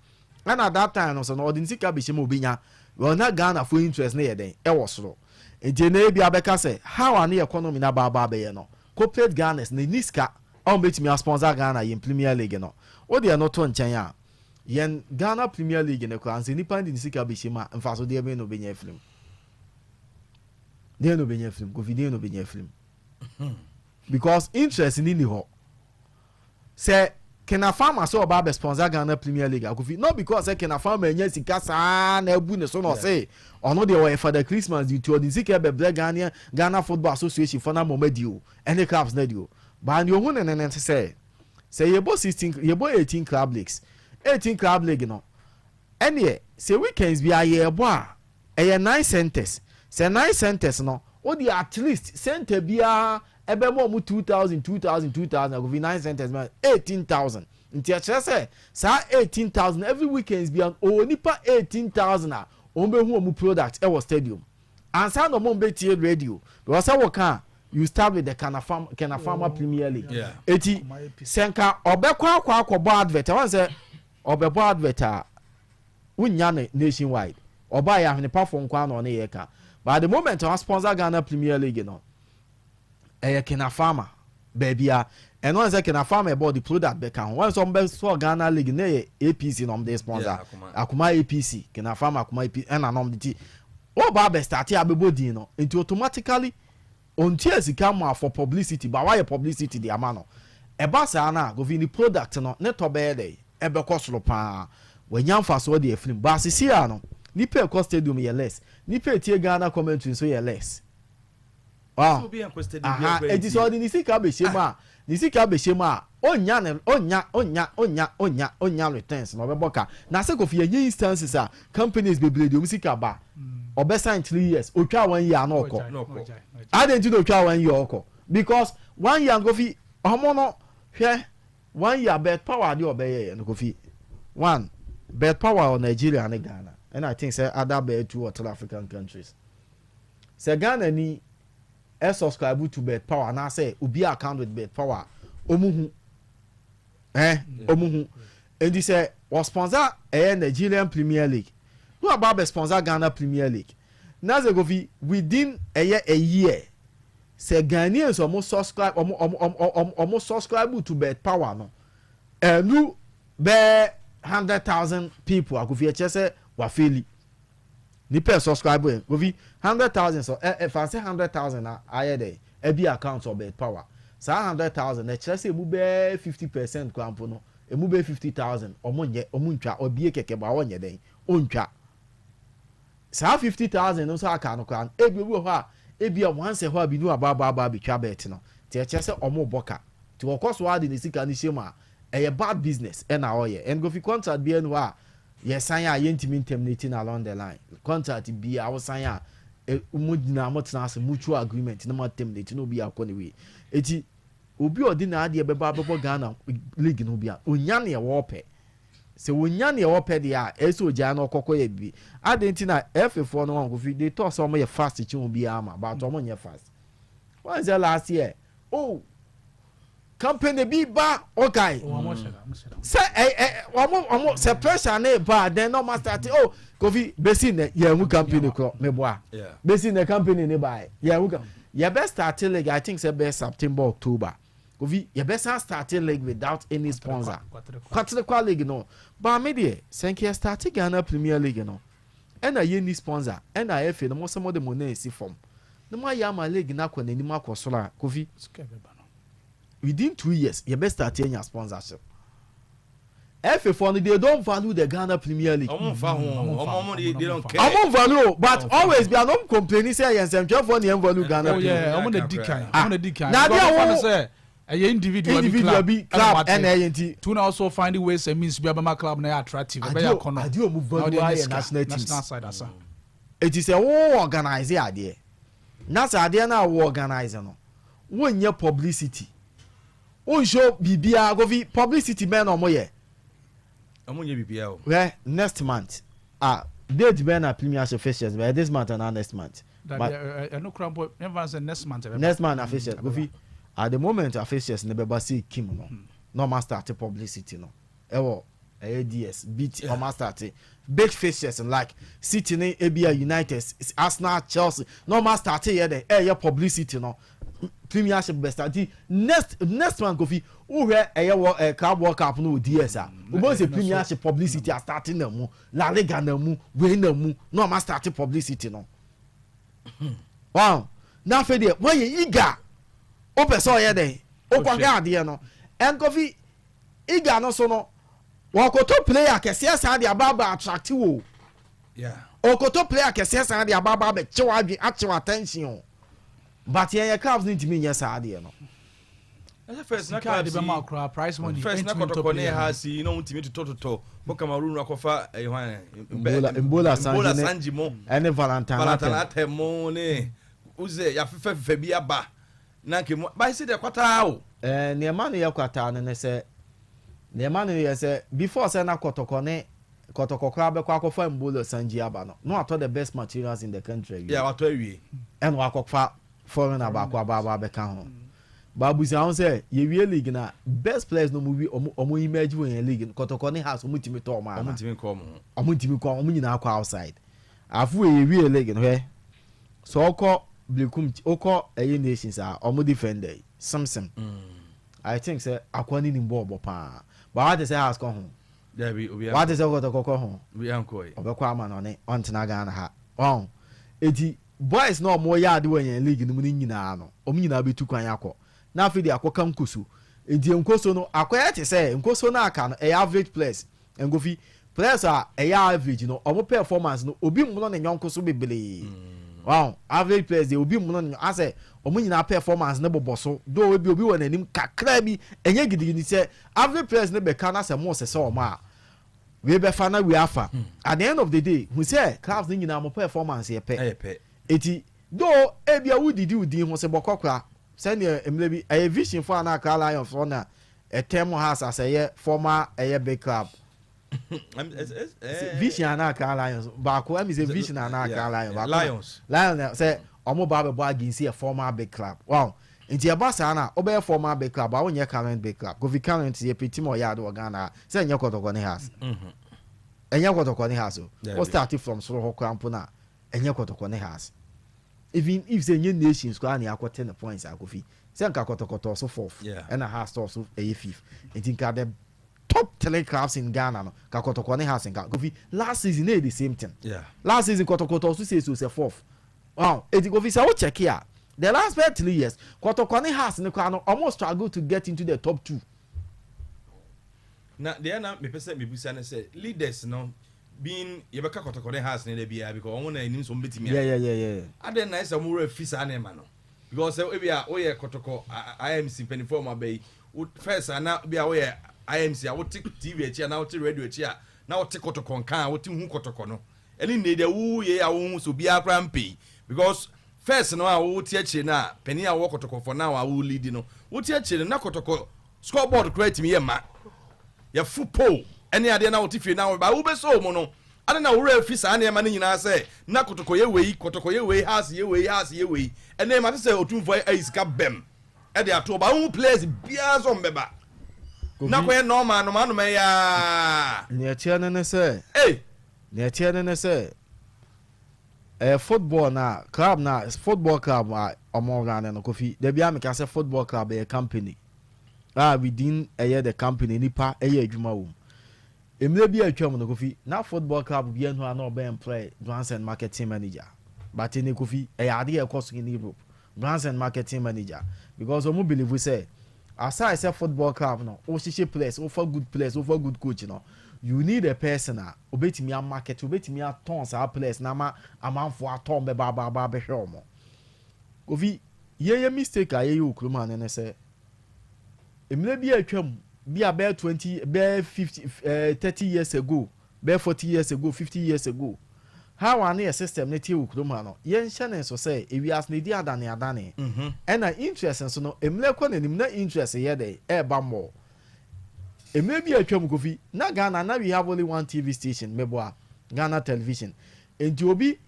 Ɛna that time no, sɛ no ɔde ne sika bɛhyɛ mu, obi nya well na Ghana fo interest ne yɛ den ɛwɔ soro. Nti na ebi abɛka sɛ how a ne economy na baaba abɛyɛ no, corporate Ghana ne ni sika a wɔn bɛtumi asponsor Ghana yɛn Premier League no. O deɛ no to nkyɛn a, Yɛn Ghana Premier League no koraa, sɛ nipa de ne sika bɛhyɛ mu a, mfasodeɛ bɛn na ɔbɛnya afiri mu? Deɛ na ɔbɛnya afiri mu, Kofi, deɛ na ɔbɛnya afiri mu? Because interest ni ni hɔ. Sɛ Kinafama sɛ ɔba abɛ sponsor Ghana Premier League a, Kofi, not because sɛ Kinafama anya sika saa na abu ne so na ɔse ɔno deɛ ɔyɛ Father Christmas de, nti ɔde ne sika bɛbrɛ Ghana Football Association fo no ama ɔmo adi o, ɛne clubs no adi o. But deɛ ohun ne sɛ yɛbɔ 16, yɛbɔ 18 club leagues, 18 club league no, ɛneɛ sɛ weekends bi a yɛbɔ a, ɛyɛ nine centers. Sɛ nine centers no, o de at least center biara ɛbɛma ɔmo 2,000, 2,000, 2,000, akofi, nine centers ma 18,000. Nti ɛkyerɛ sɛ saa 18,000, every weekends bi ɔwɔ nipa 18,000 a wɔn bɛ hu ɔmo product ɛwɔ stadium ansa na ɔmo bɛ tie radio, because sɛ wɔka, you start with the Kinafama Premier League. Eti sɛ nka ɔbɛkɔ akɔbɔ advert, ɛwɔn sɛ ɔbɛbɔ advert a, wonya ne nationwide, ɔbaa yɛ ahwenepafo nko ana ɔne yɛ ka. But at the moment ɔn sponsor Ghana Premier League no, ɛyɛ Kinafama baabi a ɛno sɛ Kinafama ɛbɔ the product bɛka ho. Wɔn sɛ ɔmo bɛ sɔ Ghana League ne yɛ APC na ɔmo de sponsor. Yeah, Akoma. Akoma APC, Kinafama Akoma APC, ɛna na ɔmo de ti wɔn ba abɛ start abɛbɔ din no. Nti automatically ontua sika mu a for publicity, but wayɛ publicity de ama no. Ɛba saa na Kofi, ne product no ne tɔ bɛyɛ dɛ ɛbɛkɔ soro paa, wanya mfasoɔ de afirim. But asisi a no, nipa ɛkɔ stadium yɛ less, nipa etie Ghana commentary nso yɛ less. Wow. Obi yɛn kɔ stadium bi aha akɔ eti sɛ ɔde ne sika bɛhyɛ mu a, ne sika bɛhyɛ mu a, onya ne onya onya onya onya onya returns na ɔbɛbɔ ka. Na sɛ Kofi, yɛnyɛ instances a companies bebree de ɔmo sika ba, ɔbɛ sign 3 years, otwa one year na ɔkɔ. Na ɔkɔ. Adi nti na otwa one year ɔkɔ? Because one year, Kofi, ɔmo no hwɛ one year Bet Power ade ɔbɛyɛ yɛ no. Kofi, one Bet Power wɔ Nigeria ne Ghana, and I think sɛ other bɛyɛ two or three African countries. Sɛ Ghana ni ɛ subscribe to Bet Power anaasɛ obi account with Bet Power, ɔmo hu ɔmo hu. Nti sɛ wɔ sponsor ɛyɛ Nigerian Premier League no, aba abɛ sponsor Ghana Premier League na sɛ Kofi, within ɛyɛ a year, sɛ Ghanaians ɔmo subscribe, ɔmo subscribe to Bet Power no, ɛnu bɛɛ 100,000 people a, Kofi, ɛkyɛ sɛ wa fail. Nipa ɛ subscribe yɛ, Kofi, 100,000, so ɛ ɛ fansi 100,000 na ayɛ dɛ ɛbi account wɔ Bet Power. Saa 100,000 ɛkyerɛ sɛ emu bɛɛ 50% kora mpo no, emu bɛɛ 50,000 ɔmo nyɛ, ɔmo ntwa. Ɔbie kɛkɛ bɔ a, ɔnyɛ dɛn, ɔntwa. Saa 50,000 no nso aka no koraa no, ebi obi wɔ hɔ a, ebi a once hɔ a bi nu aba aba aba abɛtwa bet no. Nti ɛkyerɛ sɛ ɔmo bɔ ka. Nti wɔkɔ so ade ne sika no hyɛ mu a, ɛyɛ bad business ɛna ɔyɛ. And Kofi, contract bi ɛnu hɔ a yɛsan a yɛntumi terminate no along the line. Contract bi a wosan a, mo nyinaa mo tena ase, mutual agreement na mo terminate na obi akɔ ne wei. Eti obi a ɔde n'adeɛ bɛba abɛbɔ Ghana league no bi a, onya nea wɔɔpɛ. Sɛ wonya nea wɔpɛ deɛ a, ɛsɛ ogyaa na ɔkɔkɔ yɛ bi ade. Nti na ɛfefoɔ no wɔn, Kofi, they talk sɛ wɔn yɛ fast kyi wɔn biara ma, but wɔn nyɛ fast. Wɔn sɛ last year, oh, company bi ba, okay, sɛ ɛ ɛ wɔn sɛ pressure ne ba, then na wɔn start. Oh, Kofi, besi nɛ yɛn hu company korɔ meboa. Besi nɛ company ne ba yɛ, yɛn hu yɛbɛ start league, I think sɛ bɛ September, October. Kofi, yɛbɛ san start league without any sponsor. Kwaterekwa league no baame deɛ, sɛ nka yɛ start Ghana Premier League no ɛna yɛ ni sponsor, ɛna ɛfɛ no mo sɛ mo de mo nan esi fam na mo ayɛ ama league no akɔ n'anim akɔ soro a, Kofi, within 2 years yɛbɛ start anya sponsorship. FA foɔ no, they don't value the Ghana Premier League. Ɔmo nfa ho, ɔmo they don't care. Ɔmo value o, but always bi anom complain sɛ yɛn nsɛmtwerɛfoɔ ni yɛn value Ghana Oh Premier. yeah, ɔmo na di kan. Ah. Ɔmo na di kan. Na adeɛ a Because ɔmo fa no sɛ ɛyɛ individual bi individual club bi club ɛna ɛna wate. ɛyɛ nti. Tu na also find ways and means bi abɛma club na yɛ attractive. Ɛbɛyɛ akɔnɔ. Adeɛ ɔmo Na value ɔde anya ayɛ sika. national teams. National side asa. Eti sɛ wo organize adeɛ na sɛ adeɛ no a wo organize no, wonyɛ publicity, wonhyɛ biribiara, Kofi, publicity bɛn na ɔmo yɛ? Ɔmo nyɛ biribiara o. Hwɛ, next month ah, date bɛn na premiership fixtures bɛyɛ? This month anaa next month? Dabi, ɛno kura mpo yɛmfa sɛ next month ɛbɛba. Next month na fixtures. Ɛbɛba. Kofi, at the moment a fixtures ne bɛba sɛ kim no, na ɔma start publicity no ɛwɔ ɛyɛ ds bt. Ɔma start big fixtures like City ne ebia United, Arsenal, Chelsea, na ɔma start yɛ dɛ ɛyɛ publicity no. Premiership bɛ start nti next month, Kofi, wohwɛ ɛyɛ wɔ Club World Cup no wɔ DS a, wobɛhu sɛ Premiership publicity a start na mu, La Liga na mu, wei na mu na ɔma start publicity no. Wow, na afei deɛ wɔyɛ eager, wopɛ sɛ ɔyɛ dɛn, wokɔhwɛ adeɛ no. Ɛnkofi eager no so no, wɔkoto player kɛseɛ saa de aba aba attract wo. Ɔkoto player kɛseɛ saa de aba aba abɛkyew adwe, akyew attention o, but yɛn yɛ clubs no ntumi nyɛ saa adeɛ no. Ɛsɛ first na sika de clubs yi bɛma akora price money. First na ɛntumi ntɔ Kɔtɔkɔ ne player. Ha si na wɔn tumi totɔtotɔ mo Cameroon akɔfa ɛyɛ hwan? Mbola Sanji. Mbola Sanji mo. Ɛne Valentine. Valentine. Atem. Atɛ mo ne wosɛ yafefɛ fɛfɛ bi aba na nke mu bayi sɛ deɛ kwataa o. Nneɛma no yɛ kwataa no ne sɛ, nneɛma no yɛ sɛ before sɛ na Kɔtɔkɔ ne Kɔtɔkɔ koraa bɛkɔ akɔfa Mbola Sanji aba no, na watɔ the best materials in the country awie. Yɛ watɔ awie. Ɛna wakɔfa foreigner baako aba abɛka ho. Baabusa ho sɛ yɛwie league na best players no ɔmo wi ɔmo emerge wɔ yɛn league no, Kɔtɔkɔ ne Hearts, ɔmo tumi tɔ ɔmo ɔmo ana? ntumi nkɔ ɔmo ho. Ɔmo ntumi kɔ, ɔmo nyinaa kɔ outside. Afo yɛwie league no, hwɛ sɛ ɔkɔ Blekum, ɔkɔ ɛyɛ Nations a, ɔmo defender yi Simpson, I think sɛ akɔ ne nim bɔɔl bɔ paa, but wate sɛ Hearts kɔ ho? Dabi, obi. Wate sɛ Kɔtɔkɔ kɔ ho? Obi ankɔ yi. Ɔbɛkɔ ama no ɔne ɔntena Ghana ha ɔn. Eti boys na ɔmo yɛ ade wɔ yɛn league no mu no nyinaa no, ɔmo nyinaa bɛtu kwan akɔ na afei de akɔka nkoso. Eti nkoso no akɔyɛ te sɛ nkoso no aka no ɛyɛ average players. Nkofi players a ɛyɛ average no, ɔmo performance no, obi mmono ne nyɔnko so bebree. Wow, average players de, obi mmono ne nyɔnko asɛ ɔmo nyinaa performance ne bobɔ so do. Ebi obi wɔ n'anim kakra bi, ɛnyɛ gidigidi sɛ average players ne bɛka na sɛ mo sɛ ɔmo a wei bɛfa na wei afa. At the end of the day, hu sɛ clubs ne nyinaa mo performance yɛ pɛ. Ɛyɛ pɛ. Eti though ebi a wodidi wo ho sɛ bɔkɔ kora sɛnea mmerɛ bi ɛyɛ Vision fo ana Accra Lions fo na ɛtɛn mu ha asase ɛyɛ former ɛyɛ big club. Vision ana Accra Lions baako, ɛmi sɛ Vision ana Accra Lions baako. Lions. Lions na sɛ ɔmo ba abɛbɔ against yɛ former big club. Wow, nti ɛba saa na ɔbɛyɛ former big club a, wonyɛ current big club. Kofi, current yɛ pɛ team a ɔyɛ ade wɔ Ghana ha sɛ ɛnyɛ Kɔtɔkɔ ne Hearts, ɛnyɛ Kɔtɔkɔ ne Hearts o. Dabi. O start from soro hɔ koraa mpo na ɛnyɛ Kɔtɔkɔ ne Hearts. Even if sɛ ɛnyɛ Nations koraa ne akɔte ne points akofi sɛ nka Kɔtɔkɔtɔ so fourth ɛna Hearts tɔ so ɛyɛ fifth, nti nka the top three clubs in Ghana no, ka Kɔtɔkɔ ne Hearts nka. Kofi, last season na yɛ the same thing. Last season Kɔtɔkɔtɔ so sɛ so sɛ fourth. Wow, eti Kofi, sɛ o check here, the last pɛ 3 years, Kɔtɔkɔ ne Hearts ne koraa no almost struggle to get into the top two. Na deɛ na mepɛ sɛ mebusa ne sɛ leaders no being yɛbɛka Kɔtɔkɔ ne Hearts ne da biara because ɔmo na anim sɛ ɔmo bɛtumi ayɛ. Adɛn na ɛsɛ ɔmo werɛ fi saa nneɛma no? Because sɛ ebi a woyɛ Kɔtɔkɔ IMC mpanimfoɔ a ɔmo aba yi first ana bi a woyɛ IMC a wote TV akyi a na wote radio akyi a na wote Kɔtɔkɔ nka a wote hu Kɔtɔkɔ no, ɛne nne deɛ woyɛ a wohu sɛ obiara koraa mpɛ yi, because first no a wote akyire no a panin a wɔwɔ Kɔtɔkɔ for now a wo lead no, wote akyire no na Kɔtɔkɔ scoreboard koraa tumi yɛ ma yɛfo pole ɛne adeɛ na wote fie na wɔba wobɛsɛ mu no ade na worɛ fi saa nneɛma no nyinaa sɛ na Kɔtɔkɔ yɛ wei, Kɔtɔkɔ yɛ wei, Hearts yɛ wei, Hearts yɛ wei. Ɛnɛ ma te sɛ Otumfoɔ ayi sika bɛm ɛde ato ɔba wohu players biara sɛ ɔmbɛba na kɔyɛ normal noma noma yaa. Nea ɛteɛ no ne sɛ ei nea ɛteɛ no ne sɛ ɛyɛ football na club na football club a ɔmo run no. Kofi, dabi a meka sɛ football club ɛyɛ company a within ɛyɛ the company nipa ɛyɛ adwuma wɔ mu. Mmerɛ bi a atwam no, Kofi, na football club bi anu a na ɔbɛ employ brands and marketing manager, but ne Kofi, ɛyɛ adeɛ a ɛkɔ so in Europe, brands and marketing manager, because ɔmo believe sɛ aside sɛ football club no wohyehyɛ players, wofa good players, wofa good coach no, you need a person a obetumi amarket, obetumi atɔn saa players na ama amanfoɔ atɔn bɛba aba aba abɛhwɛ ɔmo. Kofi, yɛyɛ mistake a yɛyɛ wɔ kurom ha ne sɛ mmerɛ bi a atwam bi a bɛyɛ 20, bɛyɛ 50, 30 years ago, bɛyɛ 40 years ago, 50 years ago, how a ne yɛ system ne tie wɔ kurom ha no, yɛnhyɛ ne nso sɛ ewiase na edi adane adane ɛna interest nso no, mmerɛ kɔ n'anim na interest yɛ dɛ ɛɛba mmɔ. Mmerɛ bi a atwam, Kofi, na Ghana na we have only one TV station, mɛboa, Ghana Television. Nti obi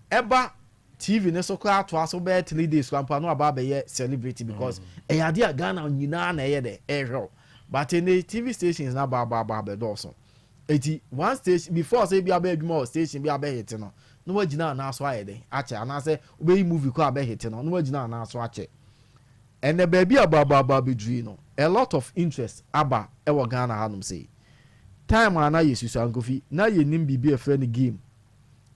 ɛba TV ne so koraa atoa so bɛyɛ 3 days koraa mpo a, na waba abɛyɛ celebrity because ɛyɛ adeɛ a Ghana nyinaa na ɛyɛ dɛ ɛɛhwɛ o. But ɛnɛ TV stations na ba aba aba abɛdɔɔso, eti one station before sɛ ebi abɛyɛ adwuma wɔ station bi abɛhete no, na wagyina anaa so ayɛ dɛ akyɛ, anaasɛ wobɛyi movie kɔ abɛhete no, na wagyina anaa so akyɛ. Ɛnɛ baabi a baabaaba bɛduru yi no, a lot of interest aba ɛwɔ Ghana hanom. Sei time a na yɛ susua, Nkofi, na yɛnim biribi a ɛfrɛ no game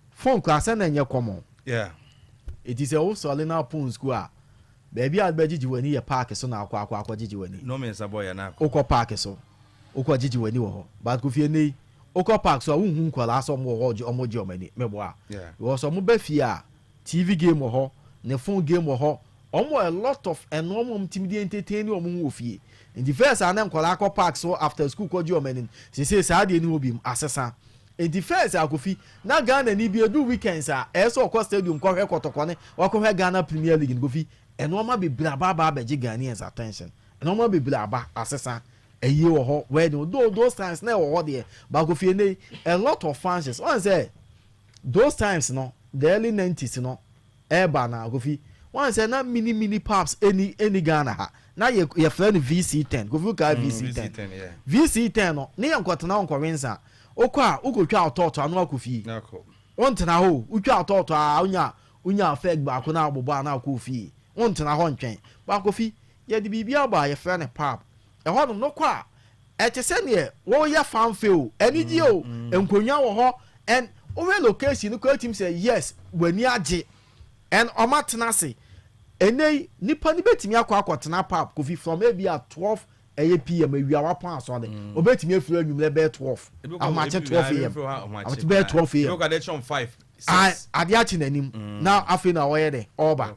phone koraa sɛ na ɛnyɛ common. Ɛti sɛ wosɔre no apon school a, baabi a wobɛgyegye w'ani yɛ park so na akɔ akɔgyegye w'ani. No mmiɛnsa bɔ yɛ na akɔ. Wokɔ park so, wokɔ gyegye w'ani wɔ hɔ, but Kofi, ɛnɛ yi wokɔ park so a, wonhu nkɔlaa sɛ ɔmo wɔ hɔ ɔmo gye ɔmo ani meboa because ɔmo bɛ fie a, TV game wɔ hɔ, ne phone game wɔ hɔ. Ɔmo a lot of ɛnoɔma ɔmo timi de entertain ɔmo ho wɔ fie. Nti first a, ne nkɔlaa kɔ park so after school kɔ gye ɔmo ani. Sese saa deɛ ni hɔ bi asesa. Nti first akofi na Ghana ni bi edu weekends a, ɛyɛ sɛ ɔkɔ stadium kɔhwɛ Kɔtɔkɔ ne ɔkɔhwɛ Ghana Premier League. Kofi, ɛnoɔma bebree aba abɛgye Ghanaians attention. Ɛnoɔma bebree aba asesa. Ɛyie wɔ hɔ, wedding, though those times na ɛwɔ hɔ deɛ baako fie ne a lot of functions wɔn sɛ those times no, the early 90s no ɛɛba na Kofi wɔn sɛ na mini mini pubs ɛni Ghana ha na yɛ yɛfrɛ no VC10. Kofi, ka VC10. VC10, yeah. VC10 no ne yɛ nkɔtena nkɔwe nsa. Okɔ a, wokɔtwa ɔtɔɔtɔ ano akɔ fie. Na akɔ. Wontena hɔ, wotwa ɔtɔɔtɔ a, wonya feg baako na abobɔ a na akɔ fie. Wontena hɔ ntwɛn baako fi. Yɛde biribi aba a yɛfrɛ no pub. Ɛhɔnom no kɔ a, ɛte sɛ neɛ wɔyɛ fanfare o, anigye o, nkonnwa wɔ hɔ and wohwɛ location no kɔ atim sɛ yes, w'ani agye and ɔma tena ase. Ɛnɛ yi nipa no bɛtumi akɔtena pub, Kofi, from ebi a 12 ɛyɛ pm awia wapɔn asɔre, obɛtumi afiri anwummerɛ bɛyɛ 12 ahomakye, 12 am, ahomakye bɛyɛ 12 am. Ebi kɔ ade kyɛn 5 Ah, 6. Adeɛ akye n'anim na afei na ɔyɛ dɛ ɔba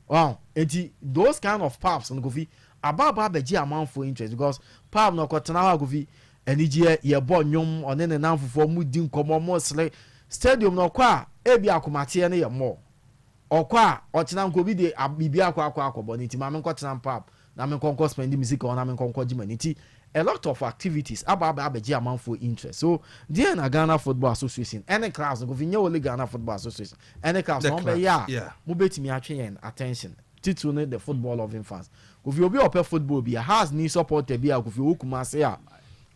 wow. Nti those kind of pubs no, Kofi, abaaba abɛgye amanfo interest because pub no ɔkɔtena hɔ a, Kofi, anigyeɛ, yɛbɔ nnwom, ɔne ne nan fofoɔ mu di nkɔmmɔ mo sere. Stadium no ɔkɔ a, ebi akomateɛ no yɛ mɔ ɔkɔ a, ɔkyena nko obi de biribi akɔbɔ ne nti maame nkɔtena pub na me nkɔnkɔ spend mi sika hɔ na me nkɔnkɔ gye m'ani. Nti a lot of activities aba abɛgye amanfoɔ interest. So deɛ na Ghana Football Association ɛne clubs no, Kofi, nyɛ only Ghana Football Association ɛne clubs The na wɔn bɛyɛ clubs, a mobɛtumi atwe yɛn attention titiri ne the football loving fans. Kofi, obi a ɔpɛ football bi a Hearts ni supporter bi a, Kofi, ɔwɔ Kumase a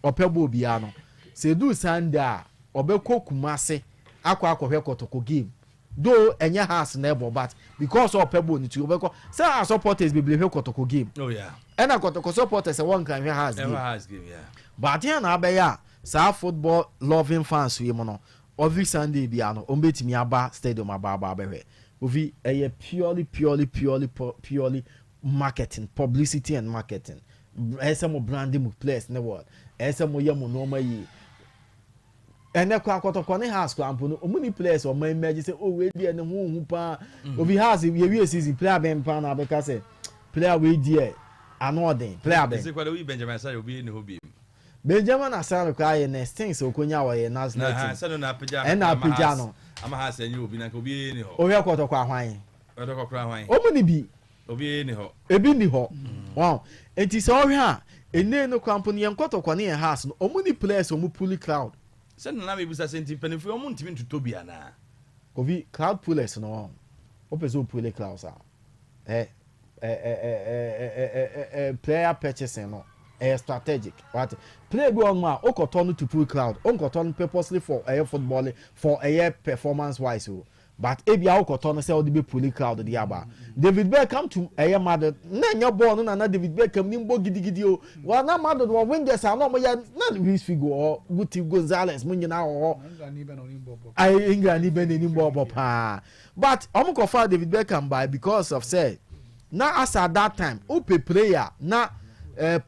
ɔpɛ ball biara no, sɛ edu Sunday a, ɔbɛkɔ Kumase akɔhwɛ Kɔtɔkɔ game, though ɛnyɛ Hearts na ɛbɔ, but because ɔpɛ ball ne ti ɔbɛkɔ. Sɛ Hearts supporters bebree hwɛ Kɔtɔkɔ game ɛna Kɔtɔkɔ supporters ɛwɔ Nkran hwɛ Hearts game. Ɛwɔ Hearts game, yeah. But adeɛ na abɛyɛ a saa football loving fans yi mu no, every Sunday bia no, wɔn bɛtumi aba stadium aba abɛhwɛ. Ovi, ɛyɛ purely purely purely purely marketing, publicity and marketing. Ɛyɛ sɛ mo branding mo players ne wɔ, ɛyɛ sɛ mo yɛ mo nneɛma yie. Ɛnɛ kɔ akɔtɔkɔ ne Hearts kɔ ampo no, ɔmo ni players ɔmo emerge sɛ, oh, wei deɛ ne ho hu paa. Obi Hearts yɛwie season, player bɛn paa na abɛka sɛ player wei deɛ ano ɔden, player bɛn? Ɛsɛ kwada woyi Benjamin Asare, obi ni hɔ bi. Benjamin Asare koraa yɛ next thing sɛ okonya wɔyɛ national Na ha team. sɛ no na apagya. Ɛna apagya no. Ama Hearts ɛnyɛ obi na nka obi ni hɔ. Ohwɛ Kɔtɔkɔ ahwan? Ɔdɔkɔ kora hwan? Ɔmo ni bi. Obi ni hɔ. Ebi ni hɔ wow. Nti sɛ ɔhwɛ a, ene no kora mpo no, yɛn Kɔtɔkɔ ne yɛn Hearts no, ɔmo ni players ɔmo pull crowd. Sɛ nana mi bisa sɛ, nti mpanimfoɔ yi, ɔmo ntumi ntotɔ bi anaa? Kofi, crowd pullers no, wɔn wopɛ sɛ o pull crowds a, ɛ ɛ ɛ ɛ ɛ ɛ ɛ player purchasing no ɛyɛ strategic. Wate, player bi wɔ hɔ a okɔtɔ no to pull crowd, onkɔtɔ no purposely for ɛyɛ football, for ɛyɛ performance wise o, but ebi a okɔtɔ no sɛ ɔde bɛ pull crowd de aba. David Beckham to ɛyɛ Madrid na ɛnyɛ bɔɔl no na David Beckham ni mbɔ gidigidi o. Wɔn na Madrid wɔ wingers a na wɔn yɛ na Luis Figo wɔ hɔ, Guti Gonzalez mu nyinaa wɔ hɔ. Ayi, England ni bɛ n'anim bɔ ɔbɔ paa, but ɔmo kɔfa David Beckham by because of say na as at that time ope player na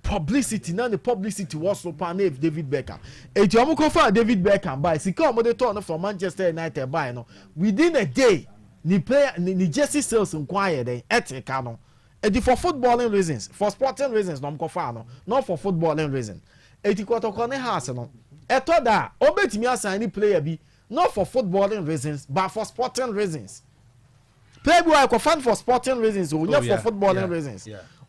publicity na ne publicity wɔ so paa na David Beckham. Eti ɔmo kɔfa David Beckham by sika ɔmo de tɔɔ no from Manchester United by no, within a day ne player ne jersey sales nko ayɛ dɛ ɛte ka no. Eti for footballing reasons, for sporting reasons na ɔmo kɔfa no, not for footballing reason. Eti Kɔtɔkɔ ne Hearts no, ɛtɔ da a ɔbɛtumi asan ne player bi not for footballing reasons but for sporting reasons. Player bi wa ɛkɔfa no for sporting reasons o, nyɛ for footballing reasons.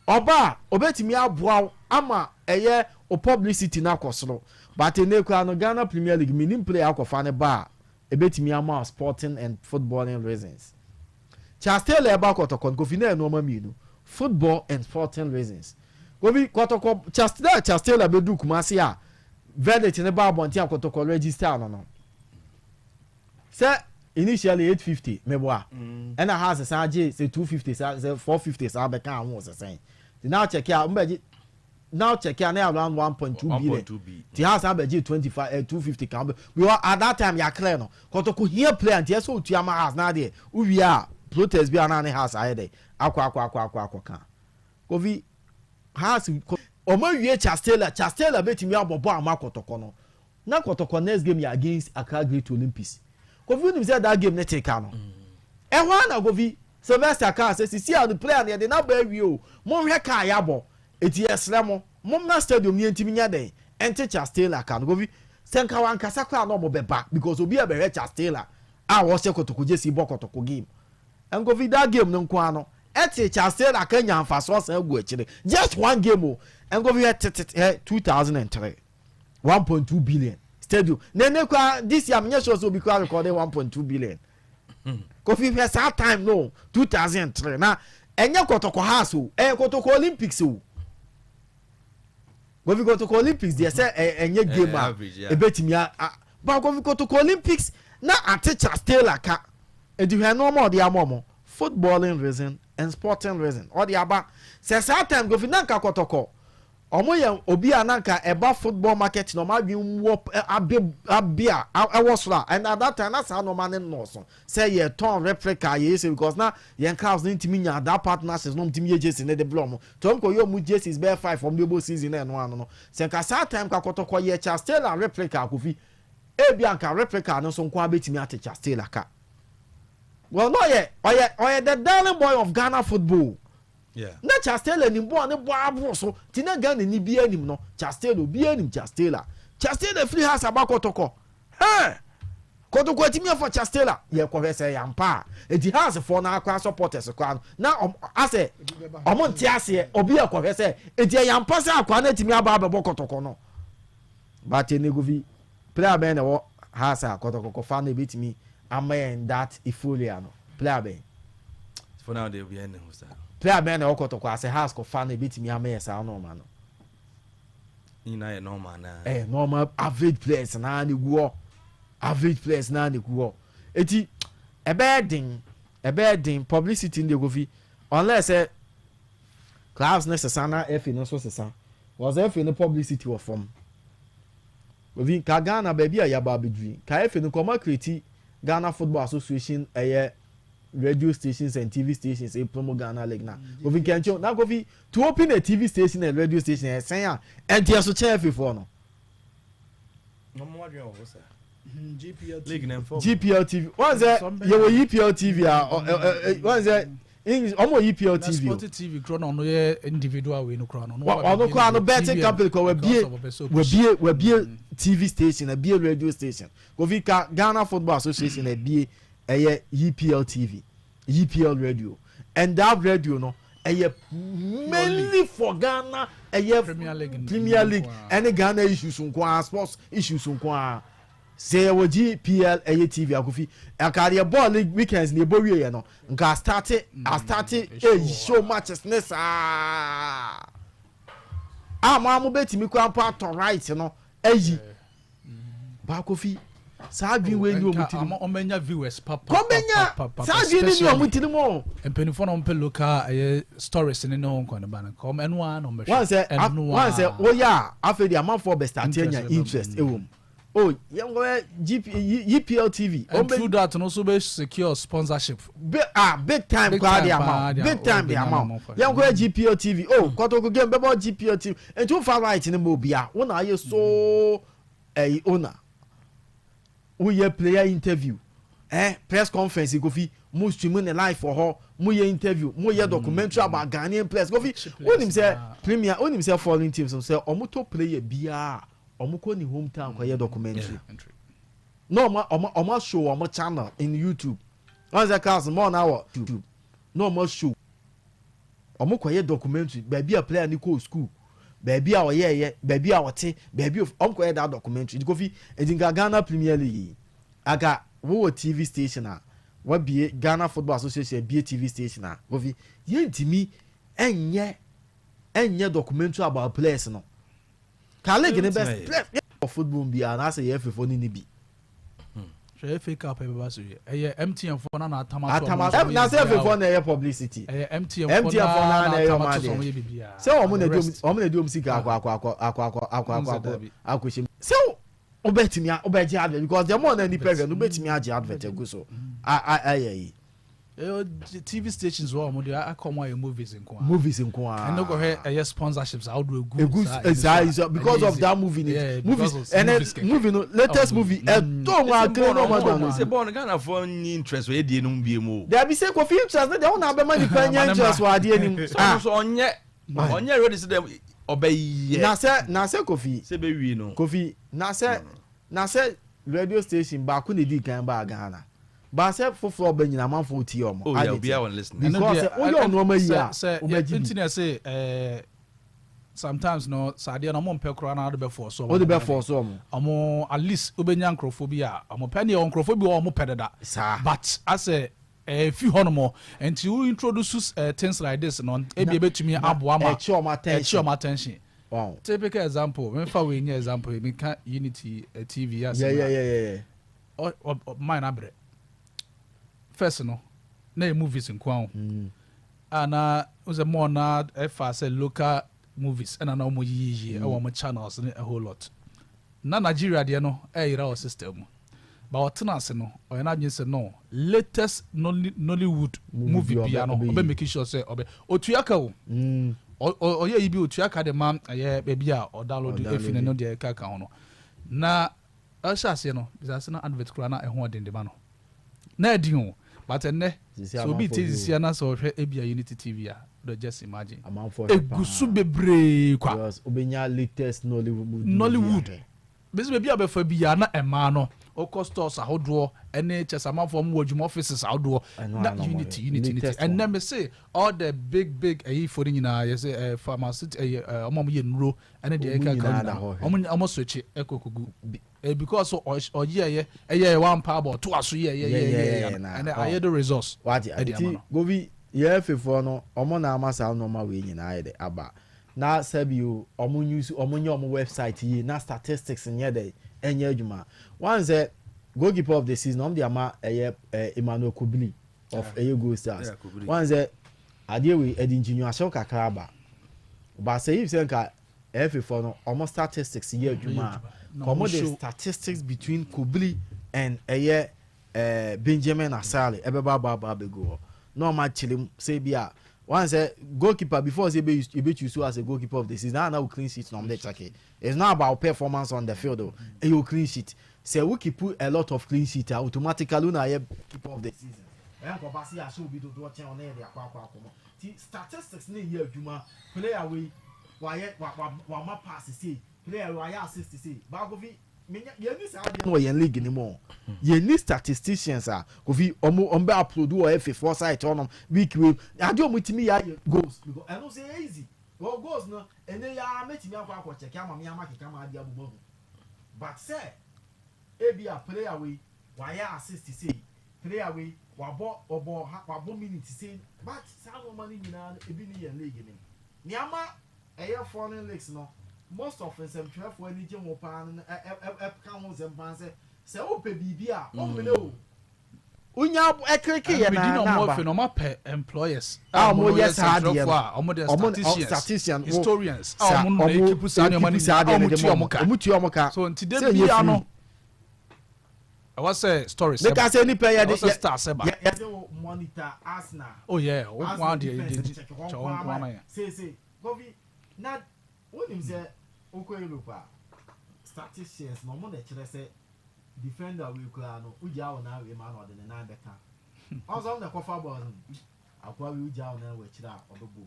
Ɔba a, obetumi aboa wo ama ɛyɛ o publicity na akɔ soro, but ene kura no, Ghana Premier League minim player akɔfa ne ba a ebetumi ama wo sporting and footballing reasons. Charles Taylor ɛba Kɔtɔkɔ no, Kofi, na ɛnneɛma mmienu, football and sporting reasons. Kofi, Kɔtɔkɔ Charles Taylor, Charles Taylor bɛdu Kumase a verdict ne ba abɔnten a Kɔtɔkɔ register no sɛ Initially 850 meboa, ɛna Hearts san gye sɛ 250 sa sɛ 450 saa bɛka ho sɛ sɛn. Nti now check a, mbɛgye now check a, na around 1.2 billion. 1.2 b. Ti Hearts abɛgye 25 250 kan because at that time yɛ clear no, Kɔtɔkɔ hia player, nti ɛsɛ otua ma Hearts na adeɛ wowie a, protest bi a na ne Hearts ayɛ dɛ akɔ akɔ akɔ akɔ akɔ ka. Kofi, Hearts ɔmo awie Charles Taylor. Charles Taylor bɛtumi abɔ bɔ ama Kɔtɔkɔ no na Kɔtɔkɔ next game yɛ against Accra Great Olympics. Kofi, wonim sɛ that game ne te ka no ɛhɔ ana? Kofi, Sylvester kaa sɛ sisi a the player no yɛde n'aba awie o, monhwɛ kaa yɛabɔ, eti yɛsrɛ mo, mommra stadium ne yɛntumi nyɛ dɛn ɛnte Charles Taylor ka no. Kofi, sɛ nka wankasa koraa na ɔmo bɛba because obi a bɛhwɛ Charles Taylor a wɔhyɛ Kɔtɔkɔ jersey bɔ Kɔtɔkɔ game. Nkofi, that game no nko ano ɛte Charles Taylor ka nya nfasoɔ san gu akyire, just one game o. Nkofi, hɛ tete hɛ 2003, 1.2 billion stadium na ne kora this year menyɛ sure sɛ obi kora recording 1.2 billion. Kofi, hwɛ saa time no, 2003, na ɛnyɛ Kɔtɔkɔ Hearts o, ɛyɛ Kɔtɔkɔ Olympics o. Kofi, Kɔtɔkɔ Olympics deɛ sɛ ɛnyɛ game a ebetumi a ba. Kofi, Kɔtɔkɔ Olympics na ate Charles Taylor ka. Eti hwɛ nneɛma ɔde ama ɔmo, footballing reason and sporting reason ɔde aba sɛ saa time. Kofi, na nka Kɔtɔkɔ ɔmo yɛ obi a na nka ɛba football market na ɔmo adwene wɔ abe abe a ɛwɔ soro a, and at that time na saa nneɛma ne nnɔɔso sɛ yɛ tɔn replica yɛ ese because na yɛn clubs ne ntumi nya that partnerships na ɔmo ntumi yɛ jersey ne de blɔ ɔmo tí ɔmo kɔ yɛ ɔmo jerseys bɛyɛ five ɔmo de bɔ season na ɛno ano no. Sɛ nka saa time ka Kɔtɔkɔ yɛ Charles Taylor replica, Kofi, ebi anka replica no nso nko abɛtumi ate Charles Taylor ka. Well, no, ɔyɛ the darling boy of Ghana football. Na Charles Taylor nim bɔɔl ne bɔ aboro so ti na Ghana ni bi anim no, Charles Taylor, obi anim Charles Taylor. Charles Taylor firi Hearts aba Kɔtɔkɔ, hɛn Kɔtɔkɔ atumi afa Charles Taylor. Yɛ kɔhwɛ sɛ yampa a, eti Hearts foɔ na akɔ supporters kɔ ano na ɔm asɛ ɔmo nte aseɛ. Obi yɛ kɔhwɛ sɛ eti yampa sɛ akɔ ana atumi aba abɛbɔ Kɔtɔkɔ no. But enegovi player bɛn na ɛwɔ Hearts a Kɔtɔkɔ kɔfa no ebetumi ama yɛn that euphoria no? Player bɛn? For now de, obi ɛne ho saa. Player bɛn na ɛwɔ Kɔtɔkɔ asɛ Hearts kɔfa no ebetumi ama yɛn saa nɔɔma no? Nyinaa yɛ normal na. Normal average players naa na egu hɔ, average players naa na egu hɔ. Eti ɛbɛyɛ den, ɛbɛyɛ den publicity ne de, Kofi, unless ɛ clubs ne sesa na FA no nso sesa wɔsɛ FA no publicity wɔ fam. Kofi, ka Ghana baabi a yaba abɛduru, ka FA no kɔma create Ghana Football Association ɛyɛ radio stations and TV stations e promo Ghana League na Kofi nkɛnkyɛn na Kofi, to open a TV station and radio station ɛsɛn a ɛnti ɛso kyɛn FA foɔ no. Ɔmo adwene wɔ hɔ saa. GPL. League na nfɔ. GPL TV wɔn sɛ yɛwɔ EPL TV a ɔ ɛ ɛ wɔn sɛ English ɔmo wɔ EPL Na TV o. Sport TV kuro na ɔno yɛ individual wei no kura no. Ɔno koraa no betting company kɔ wabie TV station, abie radio station. Kofi, ka Ghana Football Association abie ɛyɛ EPL TV, EPL radio, and that radio no ɛyɛ mainly for Ghana ɛyɛ Premier League. Premier League ɛne Ghana issues nko ara, sports issues nko ara. Sɛ yɛwɔ GPL ɛyɛ TV akofi akadeɛ bɔɔl league weekends na ebɔ wie yɛ no, nka astart astart eyi show matches ne saa a mo a mo bɛtumi kora mpo atɔ right no ayi baako fi saa adwene wei ni ɔmo tirim. Ɔmɛnya viewers papa. Kɔmɛnya saa adwene ni ɔmo tirim o. Mpanyinfoɔ na ɔmpɛ local ɛyɛ stories ne ho nkɔ ne ba no kɔm ɛno ara na ɔmbɛhwɛ. Wɔn sɛ woyɛ a, afei de amanfoɔ bɛ start anya interest ɛwɔ mu o, yɛn kɔ GP EPL TV. And through that no so bɛ secure sponsorship. Big, ah, big time koraa de ama o, big time de ama o. Yɛn kɔ GPL TV o, Kɔtɔkɔ game bɛbɔ GPL TV, nti wofa right ne ma obi a wɔn na ayɛ so ɛyi owner, woyɛ player interview, press conference. Kofi, mo stream ne live wɔ hɔ, mo yɛ interview, mo yɛ documentary about Ghanaian players. Kofi, wonim sɛ premier, wonim sɛ foreign teams sɛ ɔmo to player biara, ɔmo kɔ ne hometown kɔ yɛ documentary na ɔmo show ɔmo channel in YouTube. Wɔn sɛ class mo na wɔ YouTube na ɔmo show, ɔmo kɔ yɛ documentary baabi a player ni kɔ school, baabi a ɔyɛɛyɛ, baabi a ɔte, baabi ɔmo kɔ yɛ that documentary. Nti Kofi, eti nka Ghana Premier League yi aka wowɔ TV station a wabie, Ghana Football Association abie TV station a, Kofi, yɛntumi ɛnyɛ documentary about players no ka league ne best player football bi a n'asɛ yɛ fɛfɔ ne ni bi. Hwɛ, FA Cup ɛbɛba so yi, ɛyɛ MTN foɔ na na atam ato Atam ɔmo ato nso na ɔmo sɛ yɛ FA biribiara foɔ na ɛyɛ publicity. Ɛyɛ MTN foɔ MTN foɔ na na na ɛyɛ atam ɔmo ato so adeɛ. ɔmo yɛ biribiara. Sɛ ɔmo na The di ɔmo rest. ɔmo na di ɔmo sika akɔ akɔ akɔ akɔ akɔ akɔ akɔ Nsɛ akɔ dabi. akɔ hyɛ mu. Sɛ wobɛtumi wobɛgye advert, because the more na nipa hwɛ no, wobɛtumi agye advert agu so ayɛ yi. Ɛyɛ TV stations wɔ ɔmo de akɔ, ɔmo ayɛ movies nko a. Movies nko a. Ɛno kɔhwɛ, ɛyɛ sponsorships ahodoɔ egu Egu saa yi so because of that movie ni movies ɛnɛ movie no, latest movie ɛtɔ mu akere na ɔmo Bɔɔl adɔ. sɛ bɔɔl no, Ghanafoɔ ni interest wɔ yɛdie no mu bie mu o. Dabi, sɛ Kofi, interest ne deɛ, wɔn na abɛma nipa nyɛ interest wɔ adeɛ nim. Sɛ ɔno nso ɔnyɛ ready sɛ dɛ ɔbɛyɛ. Na sɛ Kofi sɛ bɛwie no. Kofi, na sɛ radio station baako na edi kan baa Ghana baasɛ foforɔ ɔbɛ nyina, amanfo tie ɔmo. Oh yeah, obiara wɔn listen. Because sɛ woyɛ ɔnneɛma yi a, sɛ wobɛgye nti bi. Na ɛsɛ sometimes no, sɛ adeɛ no ɔmo mpɛ koraa na ɔde bɛ fɔ so. Wode bɛ fɔ so ɔmo. Ɔmo at least wobɛnya nkurɔfoɔ bi a ɔmo pɛ ne ɛwɔ nkurɔfoɔ bi wɔ ɔmo pɛ dada. Saa. But asɛ fi hɔ nom nti wo introduce things like this no, ebi ebetumi aboa ma ɛkyi ɔmo ɛkyi attention. Ɔmo attention. Typical example, mefa wei nye example, meka Unity TV asɛm a mine abrɛ first no na yɛ movies nko a a na sɛ mɔɔ na ɛfa sɛ local movies, ɛna na ɔmo yiyiyi ɛwɔ ɔmo channels ne a whole lot, na Nigeria deɛ no ɛyera wɔ system mu ba. Ɔtena ase no, ɔyɛ n'adwene sɛ no latest Nollywood movie bi bia no ɔbɛyi. Ɔbɛ make sure sɛ ɔbɛ otua ka o. Ɔyɛ yi bi, otua ka de ma ɛyɛ baabi a ɔdownload Ɔdownload. Efi ne no deɛ ɛka ka ho no na ɔhyɛ aseɛ no bisa ase na advert koraa na ɛho ɔden de ma no na ɛdi o, but ɛnɛ Sisi sɛ obi amanfoɔ te bi o. sisi ana sɛ ɔhwɛ ebia Unity TV a, ɔdɔ just imagine Amanfoɔ hwɛ egu so paa. bebree kwa. Because wobɛnya latest Nollywood movie Nollywood. ahwɛ. Bɛsi baabi a bɛfa bi a na ɛmaa no ɔkɔ stores ahodoɔ ɛne kyɛsɛ amanfoɔ mo wɔ adwuma offices ahodoɔ Ɛno na ara na ɔmo Unity hwɛ. Unity, Unity. Latest one. Ɛnɛ me se all the big big ɛyi fo no nyinaa yɛ sɛ pharmaceutical ɛyɛ ɔmo a ɔmo yɛ nnuro ɛne deɛ Ɔmo ɛka ka nyinaa da nyinaa hɔ hwɛ. ɔmo switch ɛkɔ kogu because ɔyɛ ɛyɛ ɛyɛ ɛwɔ ampa abɔ ɔto aso yɛ yɛ yɛ yɛ yɛ ɛnɛ ayɛ the results wate ɛde ama nti no. Gobi, yɛ fefoɔ no, ɔmo na ama saa nneɛma wei nyinaa yɛ de aba na sɛbi o, ɔmo use, ɔmo nyɛ ɔmo website yie na statistics nyɛ dɛ ɛnyɛ adwuma. One sɛ goalkeeper of the season, ɔmo de ama ɛyɛ Emmanuel Kobili of ɛyɛ Gold Stars. Yeah, Kobili. One sɛ adeɛ wei ɛde nkyinyu ahyɛw kakra aba baasa yi sɛ nka ɛfefoɔ no, ɔmo statistics yɛ adwuma a Na ɔmo ɔmo de show. Statistics between Kobili and ɛyɛ Benjamin Asare ɛbɛba aba aba abɛgu hɔ na ɔmo akyerɛ mu sɛ bi a one sɛ goalkeeper before sɛ ebe choose as a goalkeeper of the season na na o clean sheet na ɔmo de check it. It's not about performance on the field o, ɛyɛ o clean sheet. Sɛ wo keep a lot of clean sheet a, automatically una yɛ keeper of the season. Ɛyɛ nkɔba se ahyɛ obi dodoɔ kyɛn ɔno yɛ de akɔ mɔ ti statistics ne yɛ adwuma. Player wei wayɛ wa wa wama pass sei, player wei wayɛ assist sei baako fi menya. Yɛn ni saa adeɛ no wɔ yɛn league ni mu o. Yɛn ni statisticians a, Kofi, ɔmo bɛ upload wɔ FA foɔ site hɔnom week wei adeɛ ɔmo timi yɛ ayɛ goals, because ɛno sɛ ɛyɛ easy wɔ goals no ɛnɛ yɛ a mɛtumi akɔ check ama mi ama keka ma adeɛ abɔ mu ahu. But sɛ ebi a player wei wayɛ assist sei, player wei wabɔ ɔbɔ ha, wabɔ minute sei, but saa nneɛma no nyinaa no ebi ni yɛn league ni nneɛma ɛyɛ foreign leagues no. Most of nsɛmtwerɛfoɔ ani gye ho paa no, ɛ ɛ ɛka ho nsɛm paa sɛ wopɛ biribi a ɔmmene o, wonya ɛkiriki yɛ na na ɔmo na afei aba na ɔmo apɛ employers A ɔmo yɛ saa adeɛ nsɛntwerɛfoɔ no. a ɔmo de Ɔmo statisticians, statistician historians a sa ɔmo no na ekeep saa nneɛma no ekeep saa nyinaa, adeɛ a no ɔmo de tua ma ɔmo ka. ɔmo tua ɔmo ka So nti de Sɛ ɛnyɛ bia free. no ɛwɔ sɛ stories Meka sɛ nipa yɛ de ɛwɔ sɛ stars ɛba. Yɛ sɛ wo monitor Arsenal. Oh yeah, wo nko Arsenal adeɛ defense de check hɔ kyɛ wo nko nko ama ama yɛ. Seesei Kofi, na wonim sɛ wokɔ Europe a, statisticians na ɔmo na ɛkyerɛ sɛ defender wei koraa no, wogyaa wo nan wei ma na ɔde ne nan bɛka ɔnso ɔmo na ɛkɔfa bɔɔl no. Akoa wei, wogyaa wo nan wɔ akyire a, ɔbɛbɔ mu.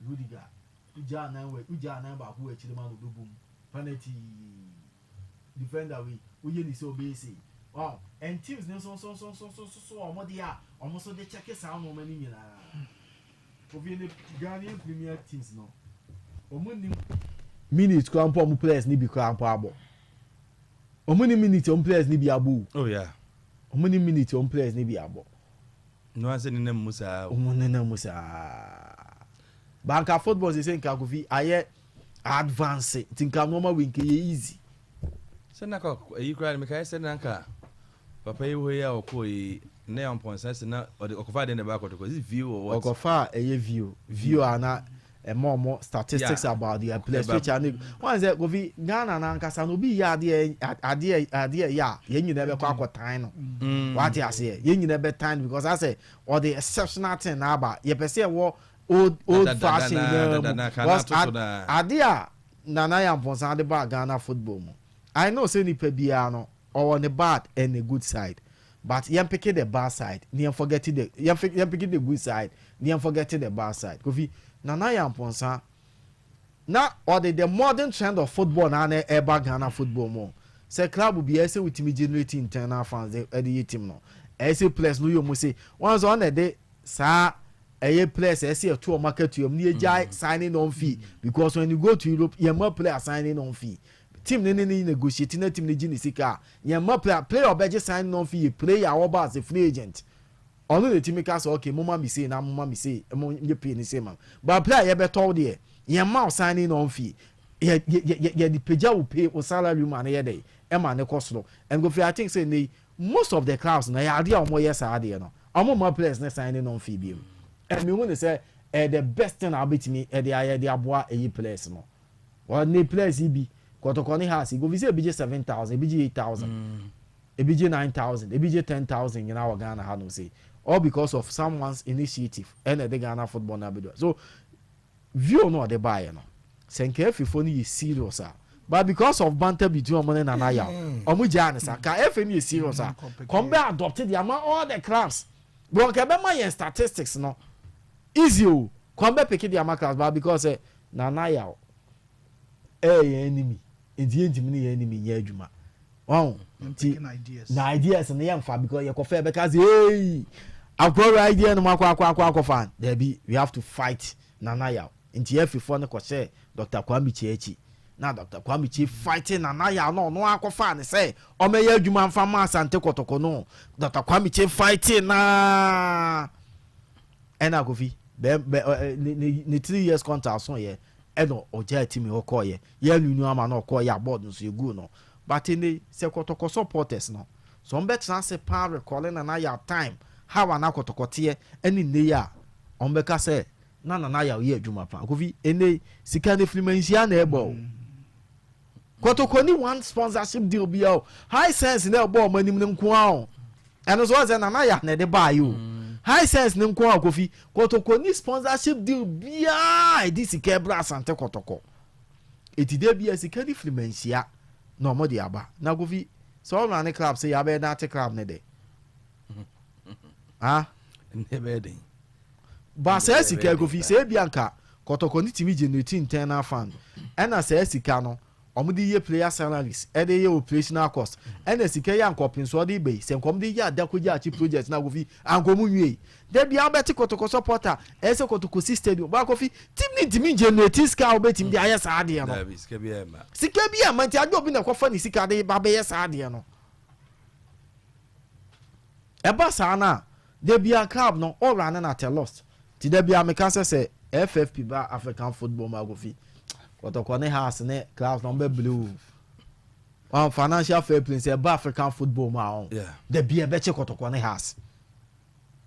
Rudiger, wogyaa nan baako wɔ akyire ma na ɔbɛbɔ mu penalty. Defender wei, woyɛ ne sɛ ɔbɛyɛ sei. Wow, and teams ne nso nso nso nso nso nso ɔmo de a ɔmo nso de check saa nneɛma no nyinaa. Obi ne Ghanaian premier teams no, ɔmo nim minute kora mpo ɔmo players ni bi kora mpo abɔ. Ɔmo ni minute ɔmo players ni bi abɔ o. Oh yeah. Ɔmo ni minute ɔmo players ni bi abɔ. No ansɛ nenam mu saa o. Ɔmo nenam mu saa. Banka football sɛ nka Kofi ayɛ advance nti nka nneɛma wei nka yɛ easy. Sɛ na ka ɛyi koraa no, mekae sɛ na nka Papa yi wɔ yi a ɔkɔɔ yi ne Amponsah sɛ na ɔde ɔkɔfa adeɛ na ɛba akɔtɔkɔ, is it view or what? Ɔkɔfa a ɛyɛ view a na ɛma ɔmo statistics about their players, which are wɔn sɛ Kofi Ghana n'ankasa no, obi yɛ adeɛ yɛ a, yɛn nyinaa bɛkɔ akɔtan no. Wate aseɛ? Yɛn nyinaa bɛtan no because asɛ ɔde exceptional thing na aba. Yɛpɛ sɛ ɛwɔ old fashion na mu because adeɛ a Nana Yampɔnsa de ba Ghana football mu, I know sɛ nipa biara no ɔwɔ ne bad and ne good side, but yɛn pick the bad side ne yɛn forget the yɛn pick the good side ne yɛn forget the bad side. Kofi, Nana Yampɔnsa na ɔde the modern trend of football na na ɛba Ghana football mu sɛ club bi ɛsɛ wotumi generate internal fans ɛde yɛ team no, ɛsɛ players no yɛ ɔmo se wɔn nso ɔna ɛde saa ɛyɛ players ɛsɛ ɛto ɔmo akatua mu ne yɛ gya signing on fee, because when you go to Europe, yɛn ma player signing on fee. Team ne negotiate na team ne gye ne sika a, yɛn ma player ɔbɛgye signing on fee yɛ player a ɔba as a free agent. Ɔno na etimi ka sɛ, "Okay, mo ma mi sei na mo ma mi sei, mo nye pay ne sei ma." But player yɛbɛtɔw deɛ, yɛn ma o signing on fee, yɛ yɛ yɛ yɛde pagya wo pay, wo salary mu a ne yɛ dɛ ɛma ne kɔ soro. And Kofi, I think say ne most of the clubs na yɛ adeɛ a wɔn yɛ saa adeɛ no, wɔn ma players ne signing on fee bi mu. Ɛmi hu ne sɛ ɛyɛ the best thing a wobɛtumi ɛde ayɛ de aboa ɛyi players no. Wɔn ne players yi bi Kɔtɔkɔ ne Hearts, Kofi, sɛ ebi gye 7,000, ebi gye 8,000, ebi gye 9,000, ebi gye 10,000 nyinaa wɔ Ghana ha no say all because of someone's initiative ɛna ɛde Ghana football na abedu. So view no ɔde baayɛ no sɛ nka efifoɔ no yɛ serious a, but because of banter between ɔmo ne Nana Yaw, ɔmo gyaa ne sa. Ka efe no yɛ serious a, kɔn bɛ adopt de ama all the clubs, but nka ɛbɛma yɛn statistics no easy o. Kɔn bɛ pick de ama clubs, but because Nana Yaw ɛyɛ yɛn enemy nti yɛn ntumi ne yɛn enemy nyɛ adwuma ɔn nti na ideas no yɛn fa because yɛ kɔfɛ bɛka sɛ, "Hey, akɔrɔ idea no mu akɔ akɔ akɔ akɔfa." Dabi, we have to fight Nana Yaw. Nti yɛfifoɔ no kɔhyɛ Dr Kwame Kyei akyi na Dr Kwame Kyei fighting Nana Yaw na ɔno akɔfa ne sɛ ɔmɛyɛ adwuma nfa ma Asante Kɔtɔkɔ no. Dr Kwame Kyei fighting naa ɛna Kofi bɛɛ bɛ ɛ ne 3 years contract so yɛ ɛna ɔgya team hɔ kɔɔyɛ. Yɛn nunu ama na ɔkɔɔyɛ a, board nso egu no. But ne sɛ Kɔtɔkɔ supporters no so wɔn bɛtena ase paa recalling Nana Yaw time, how ana Kɔtɔkɔ teɛ ɛne nne yi a, wɔn bɛka sɛ na Nana Yaw yɛ adwuma paa. Kofi, ene sika ne firi Manhyia na ɛbɔ o. Kɔtɔkɔ ni one sponsorship deal bi a o, Hisense na ɛbɔ ɔmo anim ne nko ara o. Ɛno nso wɔn sɛ Nana Yaw na ɛde baa yi o, Hisense ne nko ara. Kofi, Kɔtɔkɔ ni sponsorship deal biara ɛde sika ɛbrɛ Asante Kɔtɔkɔ. Eti de bi a sika ne firi Manhyia na ɔmo de aba. Na Kofi, sɛ ɔmo ne club sɛ yabɛyɛ n'ate club ne de ah. Ne bɛyɛ den. Ba saa sika, Kofi, sɛ ebi anka Kɔtɔkɔ ne timi generate internal fund ɛna saa sika no ɔmo de yɛ player salaries, ɛde yɛ operational cost, ɛna sika yɛ ankɔpin so ɔde bɛyi sɛ nkɔm de yɛ Adako Jachie project na Kofi ankɔmu nwie debi abɛte Kɔtɔkɔ supporter ɛsɛ Kɔtɔkɔ si stadium ba. Kofi, team ne ntumi generate sika a wobɛtumi de ayɛ saa adeɛ no. Dabi, sika bi ɛma. Sika bi ama nti ade obi na ɛkɔfa ne sika de ba bɛyɛ saa adeɛ no. Ɛba saa no a, debi a club no ɔwura ne na at a loss. Ti debi a meka sɛ FFP ba African football mu, Agofi, Kɔtɔkɔ ne Hearts ne clubs na ɔmo bɛ blue wɔn financial fair play. Sɛ ɛba African football mu a, ɔn debi ɛbɛkye Kɔtɔkɔ ne Hearts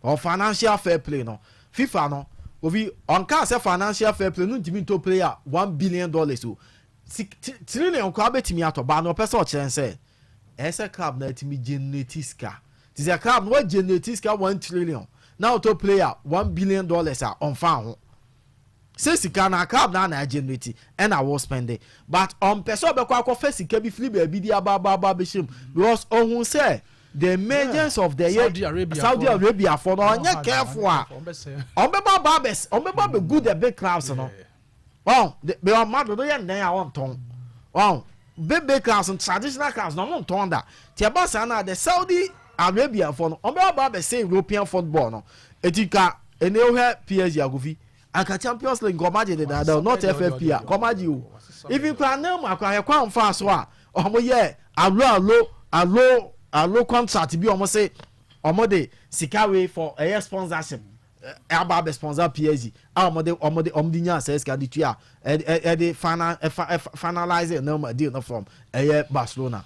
ɔ financial fair play no. FIFA no obi ɔnka sɛ financial fair play no ntumi ntɔ player $1 billion o, trillion koraa bɛtumi atɔ baa na ɔpɛ sɛ ɔkyerɛ sɛ ɛyɛ sɛ club na ɛtumi generate sika. Ti sɛ club no wa generate sika 1 trillion na ɔtɔ player $1 billion a, ɔnfa ho sɛ sika na club na na generate ɛna wɔ spend it, but ɔmpɛ sɛ ɔbɛkɔ akɔfɛ sika bi firi baabi de aba aba aba abɛhyɛ mu because ɔhun sɛ the emergence of the Saudi Arabia. Saudi Arabia fo no, ɔnyɛ careful a, ɔmbɛba ba abɛ ɔmbɛba abɛgu the big clubs no. Ɔn bɛ ɔma dodo yɛ ndan a ɔntɔn ɔn big big clubs no, traditional clubs na ɔmo ntɔn da. Tí ɛba saa na the Saudi Arabia fo no ɔmbɛba ba abɛsɛ European football no. Eti ka ene ohwɛ PSG, Agofi, anka Champions League nkɔmɔ agye dedaada o, not FFP a nkɔmɔ agye o. Even kora ne mu akora hwɛ kwan fa so a ɔmo yɛ alo alo alo alo contract bi, ɔmo se ɔmo de sika wei for ɛyɛ sponsorship aba abɛ sponsor PSG a ɔmo de nya sɛ sika de tua ɛde final ɛfa finalize nneɛma deal no from ɛyɛ Barcelona.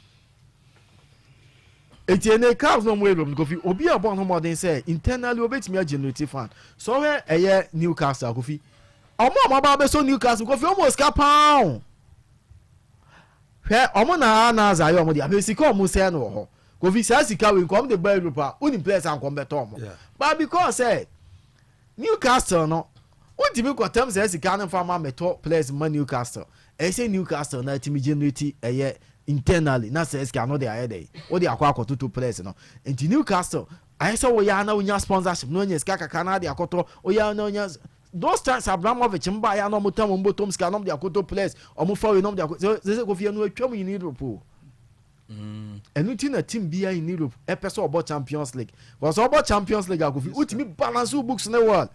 Eti ene clubs na ɔmo Europe no, Kofi, obi a ɔbɔ ne ho mmɔden sɛ internally obetumi agenerate fund. So ɔhwɛ ɛyɛ Newcastle, Kofi, ɔmo a ɔmo aba abɛsɔ Newcastle, Kofi, ɔmo wɔ sika paa o. Hwɛ, ɔmo na anaza ayɛ ɔmo de ahwɛ sika ɔmo sɛ no wɔ hɔ. Kofi, saa sika wei nkɔm de ba Europe a, wonim players a nkɔm bɛtɔ ɔmo. But because sɛ Newcastle no, wontumi kɔtɛm sɛ sika no nfa ma mɛtɔ players ma Newcastle. Ɛyɛ sɛ Newcastle na ɛtumi generate ɛyɛ internally na sɛ sika no de ayɛ dɛ wode akɔ akɔtoto players no. Nti Newcastle ayɛ sɛ woyɛ ana wonya sponsorship na wonya sika kakra na ade akɔtɔ. Woyɛ ana wonya those times Abramovich mba yɛ ana ɔmo tam ɔmo bɔtɔm sika na ɔmo de akɔtɔ players, ɔmo fa wei na ɔmo de akɔ sɛ Kofi, ɛno atwam in Europe o. Ɛno ti na team biara in Europe ɛpɛ sɛ ɔbɔ Champions League, because ɔbɔ Champions League a, Kofi, wotumi balance wo books ne well.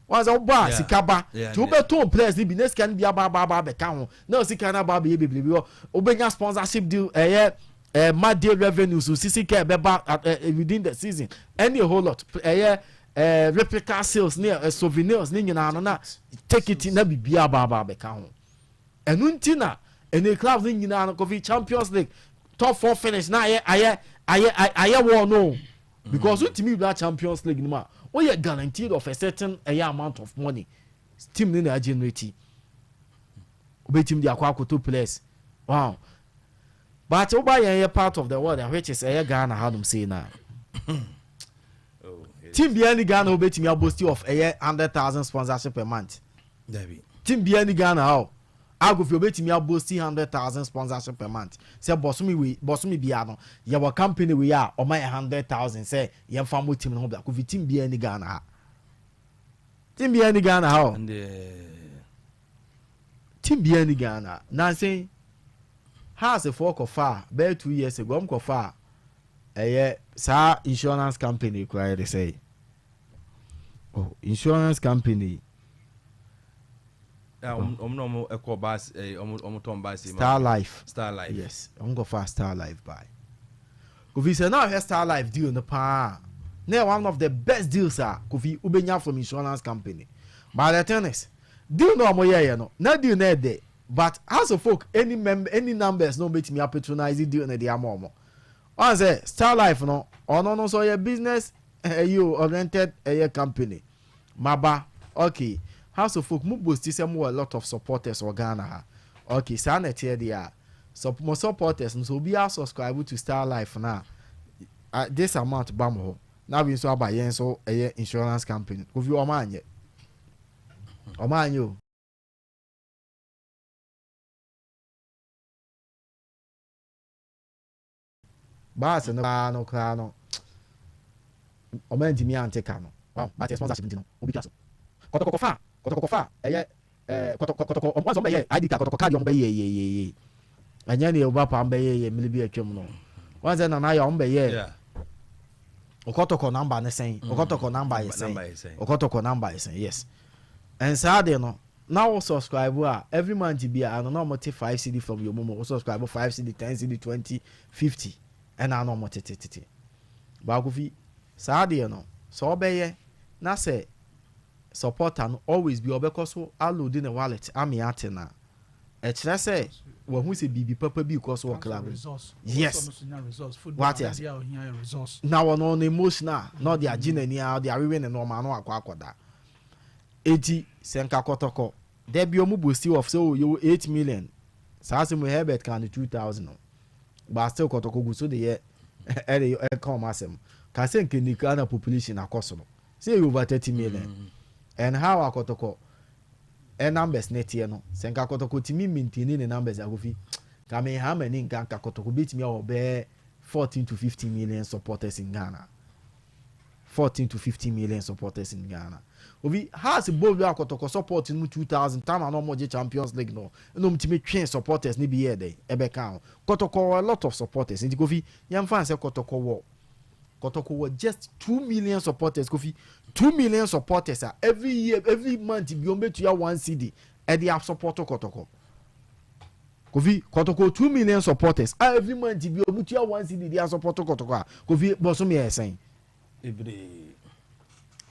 Wɔn sɛ ɔbɔ a, sika ba tí wobɛtɔn players ni bi ne sika ni bi aba aba aba abɛka ho na sika no aba abɛyɛ bebree bi hɔ. Wobɛnya sponsorship deal, ɛyɛ match revenues, sisi ka ɛbɛba within the season, ɛne a whole lot, ɛyɛ replica sales ne souvenirs ne nyinaa no na ticket na biribi aba aba abɛka ho. Ɛno nti na ɛne clubs ne nyinaa no, Kofi, Champions League top four finish na ayɛ ayɛ ayɛ ayɛ wɔ no, because wotumi wura Champions League no mu a, woyɛ guaranteed of a certain ɛyɛ amount of money. Team ne na agenerate, wobɛtumi de akɔ akɔtɔ players. Wow, but woba yɛn yɛ part of the world, which is ɛyɛ Ghana hanom sei na team biara ni Ghana wobɛtumi aboast of ɛyɛ 100,000 sponsorship per month. Dabi. Team biara ni Ghana ha o, agofi obetumi aboast 100,000 sponsorship per month sɛ bɔsumi wei, bɔsumi bia no, yɛwɔ company wei a ɔma yɛ 100,000 sɛ yɛmfa mo team no ho bia. Kofi, team biara ni Ghana ha, team biara ni Ghana ha o. Team biara ni Ghana. Nansi Heartsfoɔ kɔfa a bɛyɛ 2 years ago, ɔmo kɔfa a ɛyɛ saa insurance company kura yɛ de sɛ, oh, insurance company. Ɔmo na ɔmo ɛkɔ baasi ɛɛ ɔmo tɔn baasi. Star Life. Star Life. Yes, ɔmo kɔfa Star Life by. Kofi, sɛ na ɔhwɛ Star Life deal no paa na yɛ one of the best deals a, Kofi, wobɛnya from insurance company. But the thing is, deal no a ɔmo yɛɛyɛ no na deal no ɛdɛ, but Hearts of Oak any member, any numbers na ɔmo apatronize deal no de ama ɔmo. Ɔn sɛ Star Life no, ɔno no nso ɔyɛ business ɛyɛ o oriented ɛyɛ company maba. Okay, Hearts of Oak, mo boast sɛ mo wɔ a lot of supporters wɔ Ghana ha. Okay, saa na ɛteɛ deɛ a, so mo supporters no so obiara subscribe to Star Life na this amount ba mo hɔ na bi nso aba yɛn nso ɛyɛ insurance company. Kofi, ɔmo anyɛ, ɔmo anyɛ o. Baasi no koraa no koraa no, ɔmo antumi ante ka no. Wow, but sponsorship nti no obi twa so. Kɔtɔkɔ fa, Kɔtɔkɔ fa ɛyɛ Kɔtɔkɔ ɔmo sɛ ɔmo bɛyɛ ID card, Kɔtɔkɔ card, ɔmo bɛyɛ yɛ yɛ yɛ ɛnyɛ ne ɔba pa, ɔmo bɛyɛ yɛ mmiri bi atwam no wɔn sɛ nana yɛ ɔmo bɛyɛ ɔkɔtɔkɔ number ne sɛn, ɔkɔtɔkɔ number yɛ sɛn, ɔkɔtɔkɔ number yɛ sɛn. Yes, ɛnsaa de no na wo subscribe a, every month bi a ano na ɔmo te 5 cedi from your momo. Wo subscribe 5 cedi, 10 cedi, 20, 50, ɛna na ɔmo tete tete baako fi saa deɛ no sɛ ɔbɛyɛ na sɛ supporter no always bi ɔbɛkɔ so aload ne wallet ame ate na ɛkyerɛ sɛ wɔn ho sɛ biribi papa bi kɔ so wɔ club. Yes, wate ase. Na wɔn no emotional na ɔde agye n'ani a ɔde awewe ne nneɛma no akɔ akɔda. Eti sɛ nka Kɔtɔkɔ dɛbi ɔmo boast of sɛ o yɛwɔ 8 million, saa asɛm Herbert kan no 2000, but still Kɔtɔkɔ gu so de yɛ ɛde ɛka ɔmo asɛm kase nke ne Ghana population akɔ so no sɛ yɛ over 30 million. And how akɔtɔkɔ ɛ numbers ne teɛ no, sɛ nka Kɔtɔkɔ tumi maintain ne numbers, akofi kame ha mani, nka Kɔtɔkɔ betumi awɔ bɛɛ 14 to 15 million supporters in Ghana, 14 to 15 million supporters in Ghana. Obi Hearts bɔ wi akɔtɔkɔ support no mu 2000 time a na ɔmo gye Champions League no, ɛna ɔmo tumi twe supporters ne bi yɛ dɛ ɛbɛka ho. Kɔtɔkɔ wɔ a lot of supporters. Nti Kofi, yɛn fa sɛ Kɔtɔkɔ wɔ just 2 million supporters. Kofi, 2 million supporters a every year, every month bi wɔn bɛtua 1 cedi ɛde asupport Kɔtɔkɔ. Kofi, Kɔtɔkɔ 2 million supporters a every month bi wɔn tua 1 cedi de asupport Kɔtɔkɔ a, Kofi, bɔsɔm yɛ ɛsɛn?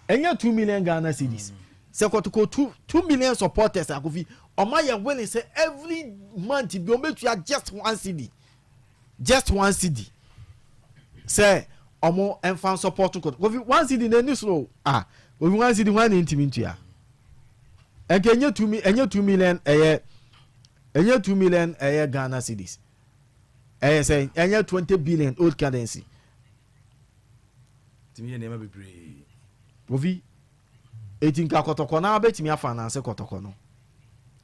Ɛnyɛ 2 million Ghana cedis? Sɛ Kɔtɔkɔ 2 million supporters a, Kofi, ɔmo ayɛ willing sɛ every month bi wɔn bɛtua just 1 cedi, just 1 cedi. Sɛ ɔmo ɛnfa support Kɔtɔkɔ, Kofi, 1 cedi n'ani soro. Ah, Kofi, 1 cedi hwan ne ntumi ntua? Ɛnka ɛnyɛ 2 million, ɛnyɛ 2 million, ɛyɛ Ghana cedis, ɛyɛ sɛ ɛnyɛ 20 billion old currency. Tumi yɛ nneɛma bebree. Kofi, eti nka Kɔtɔkɔ naa bɛtumi afa ananse Kɔtɔkɔ no.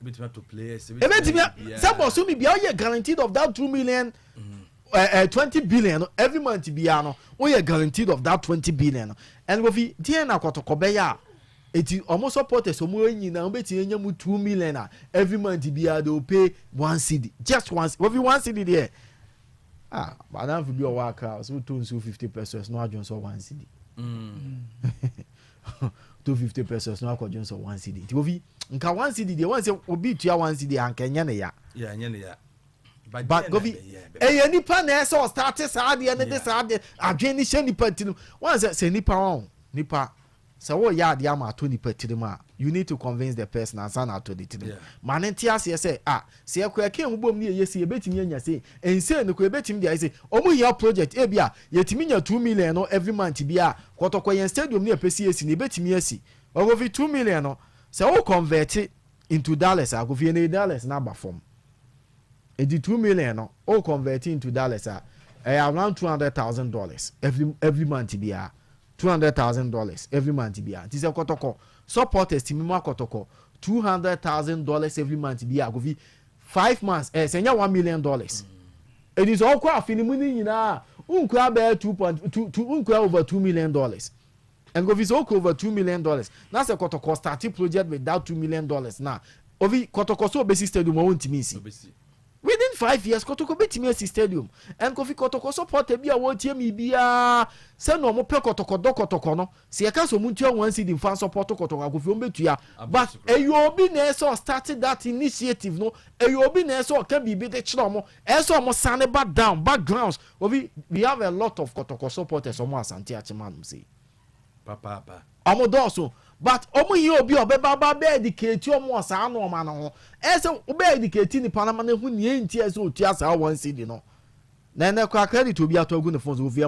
Ebetumi ato players. Ebetumi sɛ bɔsumi bia ɔyɛ guaranteed of that 2 million, 20 billion no every month bia no, oyɛ guaranteed of that 20 billion no. And Kofi, deɛ na Kɔtɔkɔ bɛyɛ a eti ɔmo supporters, ɔmo nyinaa, ɔmo betumi enya mu 2 million a every month bia they will pay 1 cedi, just one. Kofi, 1 cedi deɛ, ah, madamfo bi ɔwɔ Akra, ɔsɛ o to nsuo 50 pesewas na wadwo nso 1 cedi. 250 pesewas na wakɔdwo nso 1 cedi. Nti Kofi, nka 1 cedi deɛ, wɔn sɛ obi tua 1 cedi anka ɛnyɛ ne ya. Yeah, ɛnyɛ ne ya. But Kofi, ɛyɛ nipa na ɛsɛ ɔstart saa adeɛ ne de saa adeɛ adwene ne hyɛ nipa tirim. Wɔn sɛ nipa wɔn nipa sɛ wɔyɛ adeɛ ama ato nipa tirim a, you need to convince the person ansa na ato ne tirim. Ma ne nte aseɛ sɛ, ah, sɛ ɛkɔ ɛka ehu bom ne yɛ si yɛbɛtumi anya se nse no kɔ yɛbɛtumi de ayɛ sɛ ɔmo hia project. Ebi a yɛtumi nya 2 million no every month bi a, Kɔtɔkɔ yɛn stadium ne yɛpɛ si esi ne yɛbɛtumi asi. Ɔkɔfi 2 million no, sɛ wo convert into dollars a, Kofi, yɛn dollars na aba fam. Eti 2 million no, o convert into dollars a, ɛyɛ around $200,000 every month biara, $200,000 every month biara. Nti sɛ Kɔtɔkɔ supporters ti mi mu akɔtɔkɔ $200,000 every month biara, Kofi, 5 months sɛ nyɛ $1 million. Eti sɛ ɔkɔ afi ne mu ne nyinaa, nkura bɛyɛ two point two two, nkura over $2 million. And Kofi, sɛ ɔkɔ over $2 million na sɛ Kɔtɔkɔ start project with that $2 million na ovi Kɔtɔkɔ so obesi stadium, ɔwɔ ntumi nsi within 5 years. Kɔtɔkɔ bɛtumi asi stadium. And Kofi, Kɔtɔkɔ supporter bi a wɔretie mi biara, sɛnea ɔmo pɛ Kɔtɔkɔ dɔ Kɔtɔkɔ no, sɛ yɛka sɛ ɔmo ntua 1 cedi nfa support Kɔtɔkɔ, Akofi, ɔmo bɛtua. But ɛyɛ obi na ɛsɛ ɔstart that initiative no, ɛyɛ obi na ɛsɛ ɔka biribi de kyerɛ ɔmo, ɛsɛ ɔmo sane ba down backgrounds. Obi, we have a lot of Kɔtɔkɔ supporters ɔmo Asante Akyema sei. Papaapa. Ɔmo dɔɔso, but ɔmo yi obi a ɔbɛba ba bɛ educate ɔmo wɔ saa nneɛma no ho. Ɛsɛ ɔbɛ educate nipa no ma ne ho nea nti ɛsɛ otua saa 1 cedi no. Na ɛnɛ kora, credit obi ato agu ne phone so, ofi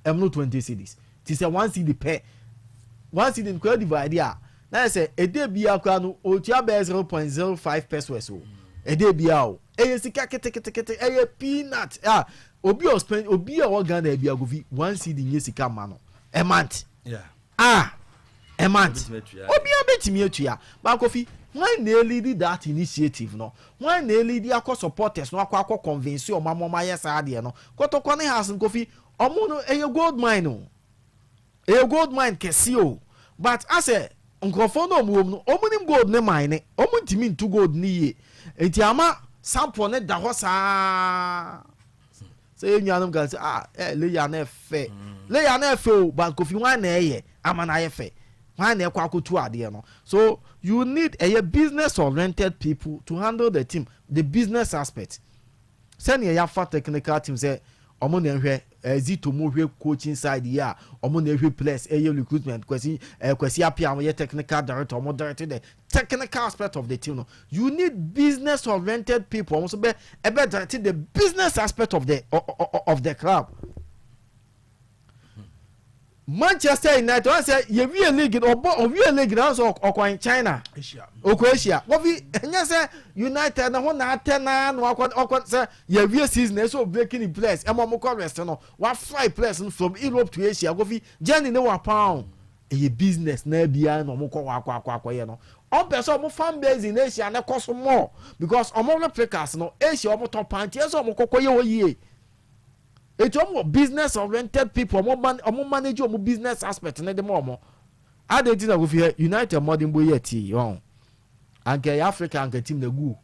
ɛmono 20 cedis ti sɛ 1 cedi pɛ, 1 cedi nkora divide a, na yɛ sɛ ɛde bia kora no otua bɛyɛ 0.05 pesewas o. Ɛde bia o, ɛyɛ sika ketekete, ɛyɛ peanut a obi a ɔspend, obi a ɔwɔ Ghana bi agofi, 1 cedi nye sika ma no a month. Ah, a month. Obiara bɛtumi atua. Baako fi wɔn na elead that initiative no, wɔn na elead akɔ supporters no, akɔ convince ɔmo ama ɔmo ayɛ saa adeɛ no. Kɔtɔkɔ ne Hearts, Nkofi, ɔmo no ɛyɛ gold mine o, ɛyɛ gold mine kɛse o. But asɛ nkurɔfoɔ no ɔmo wɔ mu no, ɔmo nim gold ne mine ne ɔmo ntumi ntu gold ne yie, nti ama sample ne da hɔ saa sɛ yɛn nuanom kan sɛ, ah, layer na ɛfɛ, layer na ɛfɛ o. But Kofi, wɔn na ɛyɛ ama na ayɛ fɛ? Wɔn na ɛkɔ akoto adeɛ no? So you need ɛyɛ business oriented people to handle the team, the business aspect. Sɛnea yɛafa technical team sɛ ɔmo na ɛhwɛ zito mo hwɛ coaching side yi a, ɔmo na ɛhwɛ players, ɛyɛ recruitment. Kwesi Apia, ɔmo yɛ technical director, ɔmo director the technical aspect of the team no. You need business oriented people ɔmo nso bɛ ɛbɛ direct the business aspect of the club. Manchester United, wọn sɛ yɛwie league no, ɔbɔ ɔwie league no, ɔsɛ ɔkwan China. Asia. Okɔ Asia. Wɔfi ɛnyɛ sɛ United na ho na atɛ naa na wakɔ ɔkɔ sɛ yɛwie season ɛsɛ o breaking the players ɛma ɔmo kɔ rest no, wa fly players no from Europe to Asia. Kofi, journey ne wa pound, ɛyɛ business na bia na ɔmo kɔ hɔ akɔ akɔyɛ no. Ɔmpɛ sɛ ɔmo fan base in Asia ne kɔ so more because ɔmo replicas no Asia, ɔmo tɔ panty, ɛsɛ ɔmo kɔkɔ yɛ hɔ yie. Etu ɔmo wɔ business oriented people, ɔmo manage ɔmo business aspect ne de ma ɔmo adi. Ti na Kofi yɛ United mmɔden bɔ yɛ tie wɔn anka ɛyɛ Africa anka team na gu.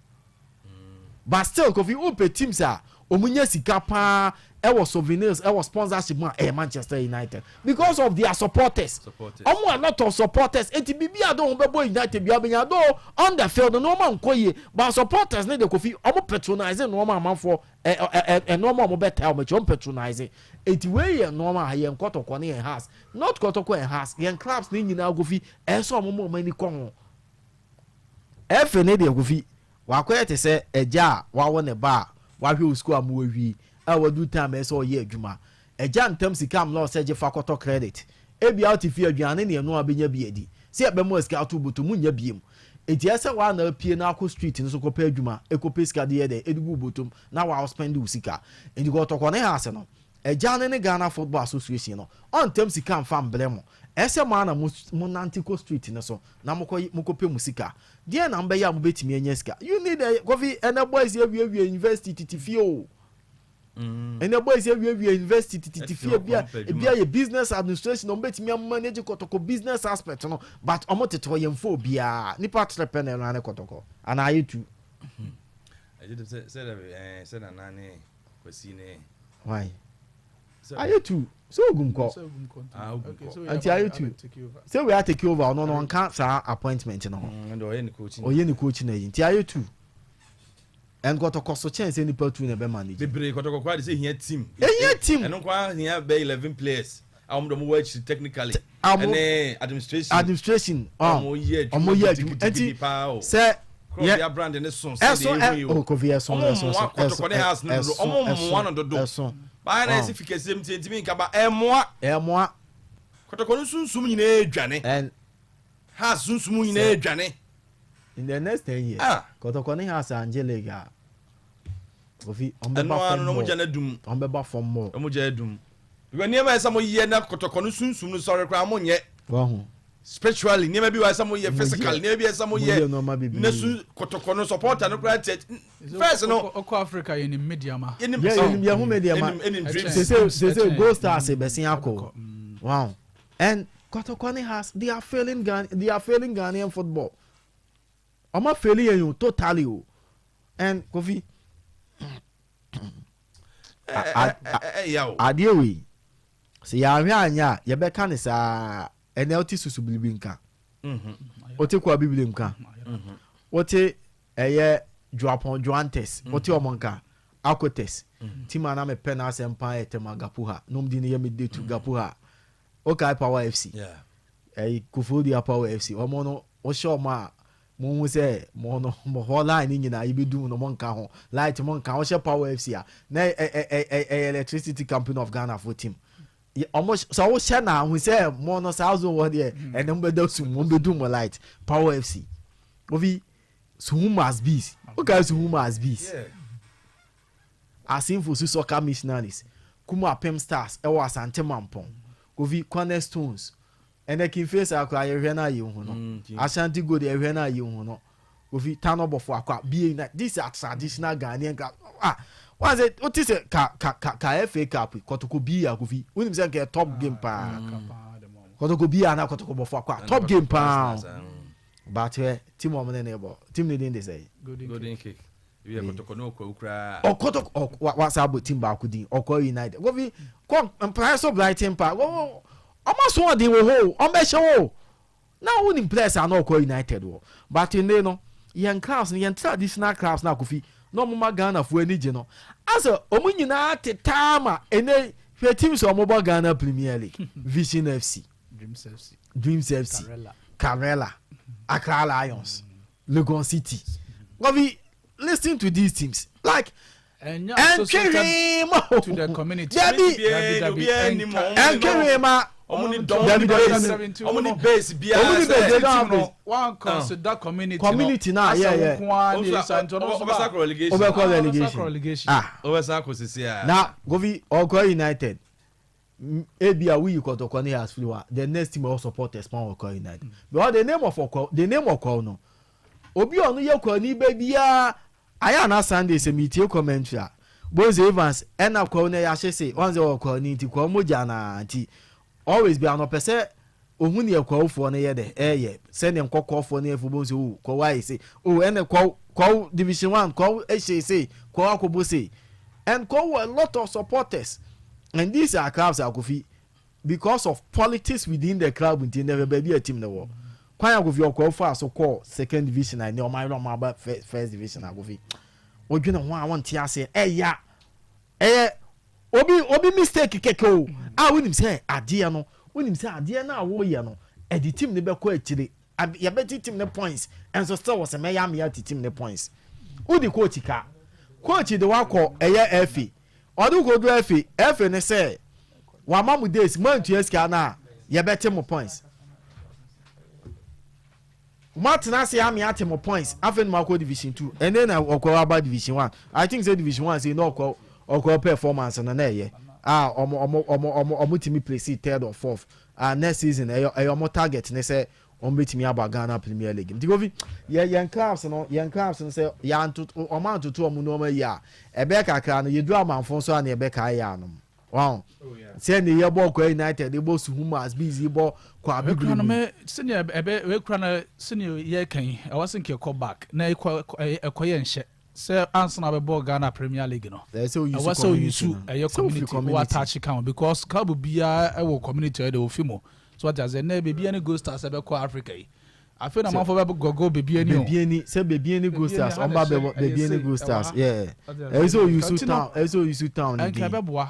But still, Kofi, wopɛ teams a ɔmo nya sika paa ɛwɔ souvenirs, ɛwɔ sponsorship mu a, ɛyɛ Manchester United because of their supporters. Supporters. Ɔmo a lot of supporters, eti bibi a do wɔn bɛbɔ United bi abɛnya do on the field no, ɔmo nkɔ yie, but supporters ne de, Kofi, ɔmo patronize nneɛma amanfoɔ ɛ ɛ ɛ nneɛma a ɔmo bɛtaa ɔmo akyi, ɔmo patronize. Eti wei yɛ nneɛma a yɛn Kɔtɔkɔ ne yɛn Hearts, not Kɔtɔkɔ and Hearts, yɛn clubs ne nyinaa, Kofi, ɛsɛ ɔmo mo ɔmo ani kɔ ho. Ɛfɛ ne deɛ, Kofi, wakɔyɛ te sɛ ɛgya a wawo ne ba a wahwɛ o sukuu a mo awie a wadu time ɛsɛ ɔyɛ adwuma. Agya ntam sika mmla wo sɛ gye fa kɔtɔ credit. Ebia wote fie aduane ne ɛno a wobɛnya bi adi. Sɛ yɛbɛma sika ato wo bɔtɔ mu nnya biem. Enti ɛsɛ sɛ woa na apue na akɔ street no so kɔpɛ adwuma, kɔpɛ sika de yɛ dɛn, de gu wo bɔtɔ mu na woa spend wo sika. Enti kɔtɔkɔ ne house no, agya no ne Ghana Football Association no, ɔntam sika mfa mbrɛ mo. Ɛsɛ sɛ mo ara na mo monante kɔ street no so na mokɔ mokɔpɛ mo sika. Deɛn na mobɛyɛ a mobɛtumi anya sika? You need a, Kofi, ɛnɛ boys yi awiewie university tete fie o. Ɛnɛ boys yi awiewie university tete fie, ebia ebia yɛ business administration ɔmo bɛtumi amanage Kɔtɔkɔ business aspect no, but ɔmo tete hɔ, yɛmfa obiara. Nipa tere pɛ na ɛno ane Kɔtɔkɔ anaa ayɛ tu. Ɛgye de sɛ sɛ ɛɛ sɛ Nana ne Kwasi ne. Why? Ayɛ tu sɛ ogum kɔ. Nti ayɛ tu sɛ wei atake over, ɔno no ɔnka saa appointment no ho. Ɔyɛ ne coach. Ɔyɛ ne coach na yi nti ayɛ tu. Nkɔtɔkɔ so kyɛn sɛ nipa tu na ɛbɛ manage. Bebree Kɔtɔkɔ koraa de sɛ ehia team. Ehia team. Ɛno koraa hia bɛ 11 players a wɔn de wɔn wɔ akyiri technically ɛne administration. Administration. Wɔn yɛ adwuma yɛ adwuma nti paa o. Sɛ yɛ brand ne so sɛ deɛ ehu yi o. Kofi, ɛso ɛso ɛso. Wɔn mmoa Kɔtɔkɔ ne House no dodo, wɔn mmoa no dodo. Ɛso. Baa na ɛsi fi kɛseɛ mu tie ntumi nkaba ɛmoa. Ɛmoa. Kɔtɔkɔ no sunsum nyinaa edwane. And House sunsum nyinaa edwane. In the next 10 years, ah, Kɔtɔkɔ ne House angye league a, Kofi, ɔmo ɛno bɛba ano fam no ɔmo mɔ gya no adum. Ɔmo bɛba fam mɔ. Ɔmo gya adum because nneɛma yɛ sɛ mo yɛ na Kɔtɔkɔ no sunsum no sɔre koraa mo nyɛ. Wahu. Spiritually, nneɛma bi wɔ sɛ mo yɛ, physically, nneɛma bi yɛ sɛ mo mo yɛ yɛ nneɛma bebree. Na su Kɔtɔkɔ no supporter no koraa tɛ first no. Ɔkɔ Africa, yɛ nim Medeama. Yɛnim. Yɛ yɛnim yɛn ho Medeama. Ɛnim ɛnim Dreams. Sese sese Ɛkyɛn. Gold Stars bɛsen akɔ. Ɛbɛkɔ. Wow, and Kɔtɔkɔ ne Hearts, they are failing Ghanaian football. Ɔmo failing yɛn o, totally o. And Kofi, Ɛyà o. Adeɛ wei sɛ yɛahwɛ anya a, yɛbɛka ne saa. Ɛnɛ wote susu biribi nka, wote kɔ abibire nka, wote ɛyɛ Juapɔn Juantes, wote ɔmo nka Akotes team a na mepɛ n'asɛm paa yɛ Tema Gapuha na ɔmo di ne yɛ me de tu Gapuha. Okae Power FC? Ɛyi Koforidua Power FC, ɔmo no wohyɛ ɔmo a, mo hu sɛ mo no mo hɔ line ne nyinaa yɛbɛdum no, mo nka ho light, mo nka. Wohyɛ Power FC a, na ɛ ɛ ɛ ɛyɛ Electricity Company of Ghana fo team. Ɔmo sɛ wohyɛ na ahu sɛ mo no saa zone wɔ deɛ, ɛnɛ mo bɛda sum, mo bɛdum mo light. Power FC ofi Suhum as bees, okae Suhum as bees? Asinfo su Soccer Missionaries, Kumu Apem Stars ɛwɔ Asante Mampɔn, Kofi, Cornerstones, ɛnɛ King Faisal koraa yɛhwɛ no a yɛnhu no. Ashanti Gold yɛhwɛ no a yɛnhu no. Kofi, Tano Bɔfo Akwa bie na these are traditional Ghanaian club. Ah, wɔn sɛ wote sɛ ka FA Cup yi, Kɔtɔkɔ bie a, Kofi, wonim sɛ nka yɛ top game paa. Kɔtɔkɔ bie a na Kɔtɔkɔ Bɔfo Akwa top game paa o. But hwɛ team a ɔmo ne ne bɔ, team ne din de sɛ Golden Kick ebi yɛ Kɔtɔkɔ ne ɔkɔ koraa. Ɔkɔtɔ ɔ wa wa sa abɔ team baako din Ɔkɔ United. Kofi, kɔ mpae so Brighton Park, ɔmo aso ɔden wɔ hɔ o, ɔmo bɛhyɛ wɔ o na wonim players a na Ɔkɔ United wɔ. But nne no yɛn clubs no, yɛn traditional clubs na Kofi na ɔmo ma Ghana fo ani gye no asɛ ɔmo nyinaa tetaa ma ɛnɛ. Hwɛ teams a ɔmo bɔ Ghana Premier League: Vision FC, Dreams FC, Dreams FC, Karela, Karela, Accra Lions, Legon City. Kofi, listen to these teams like ɛnyɛ ɛntwe hwee ma o. to the community. Dabi. Dabi, dabi. Obiara nim ɔmo. Ɛntwe hwee ma. Ɔmo ni dɔm Dabi, ni dabi, base dabi. Ɔmo ni base biara. Ɔmo ni base, they don't have base. One consider community. Community na, yeah. Ɔbɛsa kɔ relegation. Ɔbɛkɔ Ah, relegation. ɔbɛsa kɔ relegation. Ah. Ɔbɛsa kɔ sisi a. Na Kofi, Ɔkɔ United, ebi a wuyi Kɔtɔkɔ ne Hearts firi hɔ a, the next team a supporters pɔn Ɔkɔ United, because the name of Ɔkɔ, the name Ɔkɔ no, obi a ɔno yɛ kɔni bɛ biara ayɛ ana. Sunday sɛ mitie commentary a, Bonze Evans ɛna kɔw no yɛahyɛ se ɔn sɛ ɔkɔ ni nti kɔw mogya naa nti always bi anɔpɛ sɛ ohun neɛ kɔwfoɔ no yɛ dɛ ɛyɛ sɛdeɛ nkɔkɔɔfoɔ no yɛ fo. Bonze o kɔw ayɛ se o ɛnɛ kɔw kɔw Division One kɔw ɛhyɛ se kɔw akɔbɔ se and kɔw wɔ a lot of supporters, and these are clubs a, Kofi, because of politics within the club nti ndɛ baabi a team no wɔ kwan a, Kofi, Ɔkɔw fa so kɔɔ second division a ɛnɛ ɔmo ayɛ ɔmo aba first division a, Kofi, wodwene ho a wɔnte aseɛ. Ɛya ɛyɛ obi mistake kɛkɛ o a wonim sɛ adeɛ no, wonim sɛ adeɛ no a woyɛ no ɛde team no bɛkɔ akyire, yɛbɛte team no points, ɛnso still wɔ sɛ mɛyɛ amea te team no points. Wodi coach ka, coach de wakɔ ɛyɛ FA, ɔde kɔdu FA, FA ne sɛ Wama mo days, mo antua sika no a, yɛbɛte mo points. Mo atena ase ame ate mo points, afei no mo akɔ Division Two. Ɛnɛ na ɔkɔ aba Division One. I think sɛ Division One sɛ na ɔkɔ performance no na ɛyɛ a ɔmo timi place third or fourth. Ah, next season ɛyɛ ɔmo target ne sɛ ɔmo bɛtumi aba Ghana Premier League. Nti Kofi, yɛn clubs no sɛ yɛn ɔmo antoto ɔmo nneɛma yi a, ɛbɛyɛ kakra no yɛduru amanfo nso a na yɛbɛka yɛ anom wɔn sɛ ne yɛ bɔ Ɔkɔ United, bɔ Suhum Bees, bɔ kɔ abibiri mu. Sɛnea ɛbɛ wekura no, sɛnea yɛka yi, ɛwɔ sɛ nkɛ kɔ back na ɛkɔ yɛ nhyɛ sɛ ansa na bɛbɔ Ghana Premier League no, ɛwɔ sɛ oyusu ɛyɛ community wɔ attach kan, because club biara ɛwɔ community ɛde ofi mu so. Wate ase? Ɛnɛ Bibiani Gold Stars ɛbɛkɔ Africa yi, afei na amanfo bɛ gɔgɔ Bibiani o. Bibiani sɛ Bibiani Gold Stars ɔmba bɛ Bibiani Gold Stars yɛ, ɛyɛ sɛ oyusu town, ɛyɛ sɛ oyusu town ni din. Ɛnka ɛbɛboa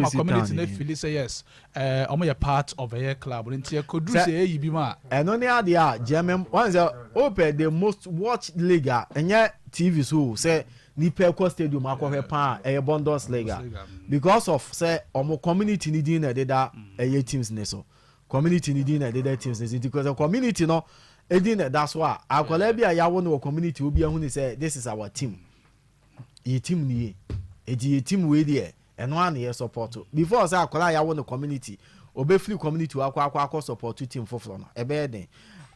ma community ne feel sɛ yes, ɔmo yɛ part of ɛyɛ club, nti ɛkɔduru sɛ ɛyi bi mu a. Ɛno ne adeɛ a German wɔn sɛ opɛ the most watched league a ɛnyɛ TV so sɛ nipa ɛkɔ stadium akɔhwɛ paa, ɛyɛ Bundesliga, because of sɛ ɔmo community ni din na ɛdeda ɛyɛ teams ne so. Community ni din na ɛdeda teams ne so, nti because community no edin na ɛda so a, akwadaa bi a yawo no wɔ community, obi ahu ni sɛ this is our team, yɛ team ni yie, eti yɛ team wei deɛ, ɛno a na yɛ support. Before sɛ akwadaa a yawo no community obɛfiri community akɔ support team foforɔ no, ɛbɛyɛ den.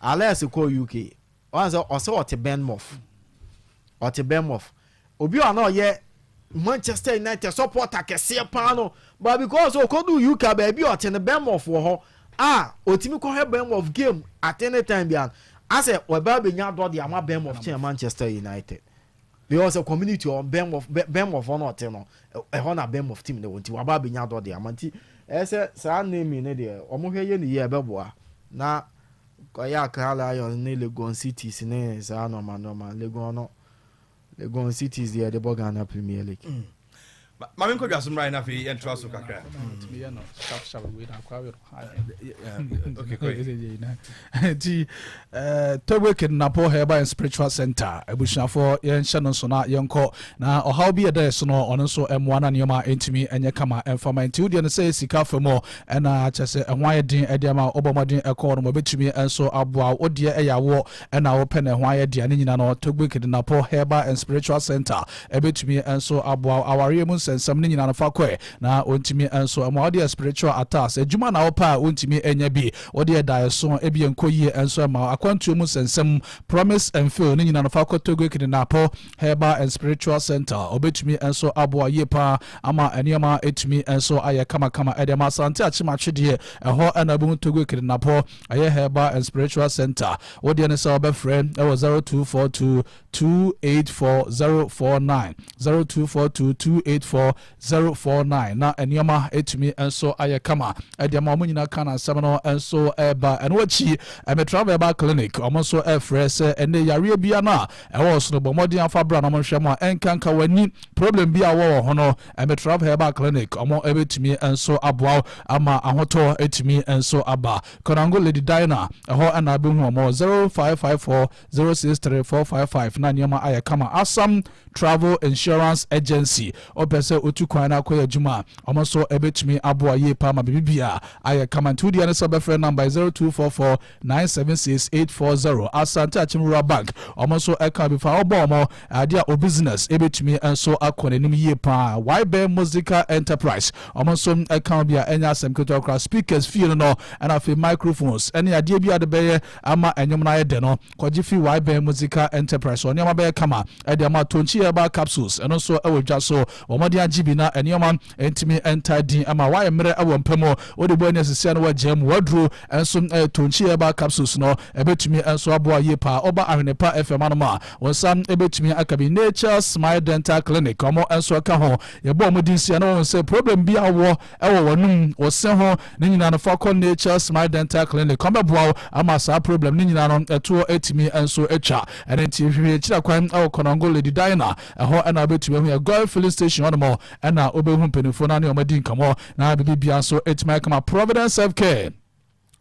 Alex kɔ UK, wɔn sɛ ɔsɛ ɔte Bournemouth, ɔte Bournemouth, obi a na ɔyɛ Manchester United supporter kɛseɛ paa no, but because okodu UK, baabi ɔte no, Bournemouth wɔ hɔ a otimi kɔhwɛ Bournemouth game at any time bia, asɛ ɔbɛ abɛnya dɔ de ama Bournemouth kyɛn Manchester United, because the community ɔ Bournemouth hɔ na ɔte no, ɛhɔ na Bournemouth team ne wɔ, nti waba abɛnya dɔ de ama. Nti ɛyɛ sɛ saa naming ne deɛ, ɔmo hwɛ yɛ ne yie, ɛbɛboa. Na kɔyɛ Accra Lions ne Legon Cities ne saa nɔɔma nɔɔma, Legon no, Legon Cities deɛ, yɛde bɔ Ghana Premier League. Maame, nkɔ dwa so mmra na afei yɛntoa so kakra. Tumi yɛ no sharp sharp wei na akora wei no. Okay, kɔ yi. Nti Togbe Kidnapo Herbal and Spiritual Center abusuafoɔ, yɛnhyɛ no nso na yɛnkɔ na ɔhaw bi ɛda so no, ɔno nso mmoa na nneɛma ntumi nyɛ kama ɛmfama. Nti wodeɛ no sɛ sika fa mu ɛna kyɛ sɛ ɛho ayɛ den ɛde ama wobɔ mmɔden ɛkɔ no ma wobɛtumi nso aboa wo. Wodeɛ ɛyɛ awoɔ ɛna wopɛ na ɛho ayɛ deɛ ne nyina no, Togbe Kidnapo Herbal and Spiritual Center ɛbɛtumi nso aboa wo. Awareɛ mu nsɛnsɛm ne nyina no, fa kɔɛ na ɔntumi nso ɛmoa. Wodeɛ spiritual attacks, adwuma na wopɛ a wontumi anya bi, wodeɛ daeɛso ebi nkɔ yie nso ɛma wo, akwantuo mu nsɛnsɛm, promise and fail ne nyina no, fa kɔ Togbe Kidnapo Herbal and Spiritual Center. Ɔbɛtumi nso aboa yie paa ama nneɛma ɛtumi nso ayɛ kamakama ɛde ama. Asante Akyemakye deɛ, ɛhɔ ɛna wobɛhu Togbe Kidnapo ɛyɛ Herbal and Spiritual Center. Wodeɛ ne sɛ wobɛfrɛ ɛwɔ 0242 284 049, 0242 284 049, na nneɛma ɛtumi nso ayɛ kama ɛde ama. Ɔmo nyinaa ka n'asɛm no nso ɛba. Ɛno akyi, ɛmɛtra Herbal Clinic, ɔmo nso ɛfrɛ sɛ ɛnɛ yareɛ bia no a ɛwɔ so no, bɔ mmɔden afa bra na ɔmo nhwɛ mu a ɛnkanka w'ani problem bi a wɔwɔ ho no, ɛmɛtra Herbal Clinic, ɔmo ɛbɛtumi nso aboa wo ama ahotɔ ɛtumi nso aba. Konango Lady Diana, ɛhɔ ɛna abɛhu ɔmo 0554 063 455 na nneɛma ayɛ kama. Asam Travel Insurance Agency, ɔpɛ sɛ otu kwan no akɔyɛ adwuma a, ɔmo nso ɛbɛtumi aboa yie paa ma biribi a ayɛ kama. Nti wodeɛ no sɛ wobɛfrɛ number 0244 976 840. Asante Akyem Rural Bank, ɔmo nso ɛka bi fa ɔbɔ ɔmo adeɛ a o business ɛbɛtumi nso akɔ n'anim yie paa. Ybɛ Musical Enterprise, ɔmo nso ɛka bi a ɛnyɛ asɛm ketewa koraa. Speakers fie no, ɛna afei microphones ɛne adeɛ bi a de bɛyɛ ama ɛnwom no ayɛ dɛ no, kɔgye fi Ybɛ Musical Enterprise. Nneɛma bɛyɛ kama ɛde ama. Tonkyi Herbal Capsules, ɛno nso ɛwɔ dwa so. Wɔn agye bi na nneɛma ntumi nta din ama wayɛ mmerɛ ɛwɔ mpɛ mu, wode bɔ ani asisia no wagya mu waduro nso ɛyɛ Tonkyi Herbal Capsules no, ɛbɛtumi nso aboa yie paa. Ɔba Ahwenepa FM anom a, wɔn nsa ɛbɛtumi aka bi. Nature Smile Dental Clinic, wɔn nso ɛka ho. Yɛbɔ wɔn din si ɛna wɔn sɛ problem bi awɔ ɛwɔ wɔn wɔse ho ne nyinaa no, fa kɔ Nature Smile Dental Clinic, wɔn bɛboa wo ama saa problem ne nyinaa no ɛtoɔ ɛtumi nso atwa. Ɛne nti hwehwɛ akyira kwan ɛwɔ Kɔnɔngo Lady Diana, ɛhɔ ɛna wobɛtumi ahu yɛ Goil Filling Station hɔnom, ɛna wobɛhu mpanimfoɔ no ne wɔn adi nkɔmmɔ na biribi bia nso ɛtumi ayɛ kama. Providence Self Care.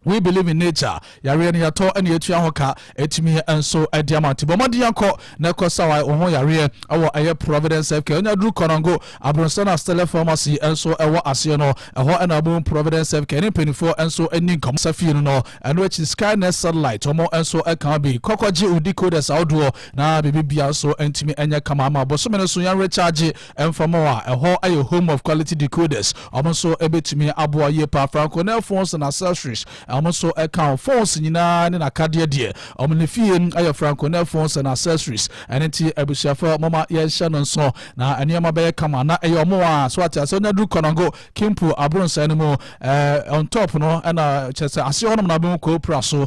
We believe in nature. Yareɛ no yɛtɔ ɛna yɛtua ho ka, ɛtumi nso ɛde ama. Nti bɔ mmɔden akɔ na ɛkɔ sa wo ho yareɛ ɛwɔ ɛyɛ Providence Healthcare. Ɔnya duru Kɔnɔngo Abrɔnsan a Stella Pharmacy nso ɛwɔ aseɛ no, ɛhɔ ɛna abom Providence Healthcare ne mpanimfoɔ nso ani nkɔmɔ sa fie no. Ɛno akyi, Skynet Satellite, wɔn nso ɛka bi kɔkɔgye wo decoders ahodoɔ na biribi bia nso ntumi ɛnyɛ kama ama bɔsɔmɛ no so yɛn recharge ɛmfam a ɛhɔ ɛyɛ home of quality decoders. Wɔn nso ɛbɛtumi aboa yie paa. Franco ne phones and accessories, wɔn nso ɛka phones nyinaa ne n'akadeɛ deɛ wɔn ne fie ɛyɛ Franco ne phones and accessories. Ɛne nti abusuafo, mɔma yɛnhyɛ no nso na nneɛma bɛyɛ kama na ɛyɛ ɔmo a so ate ase. Ɔnya duru Kɔnɔngo Kimpu Abrɔnsan no mu on top no, ɛna kyerɛ sɛ aseɛ hɔnom na wobɛhu Kɔɔpra so,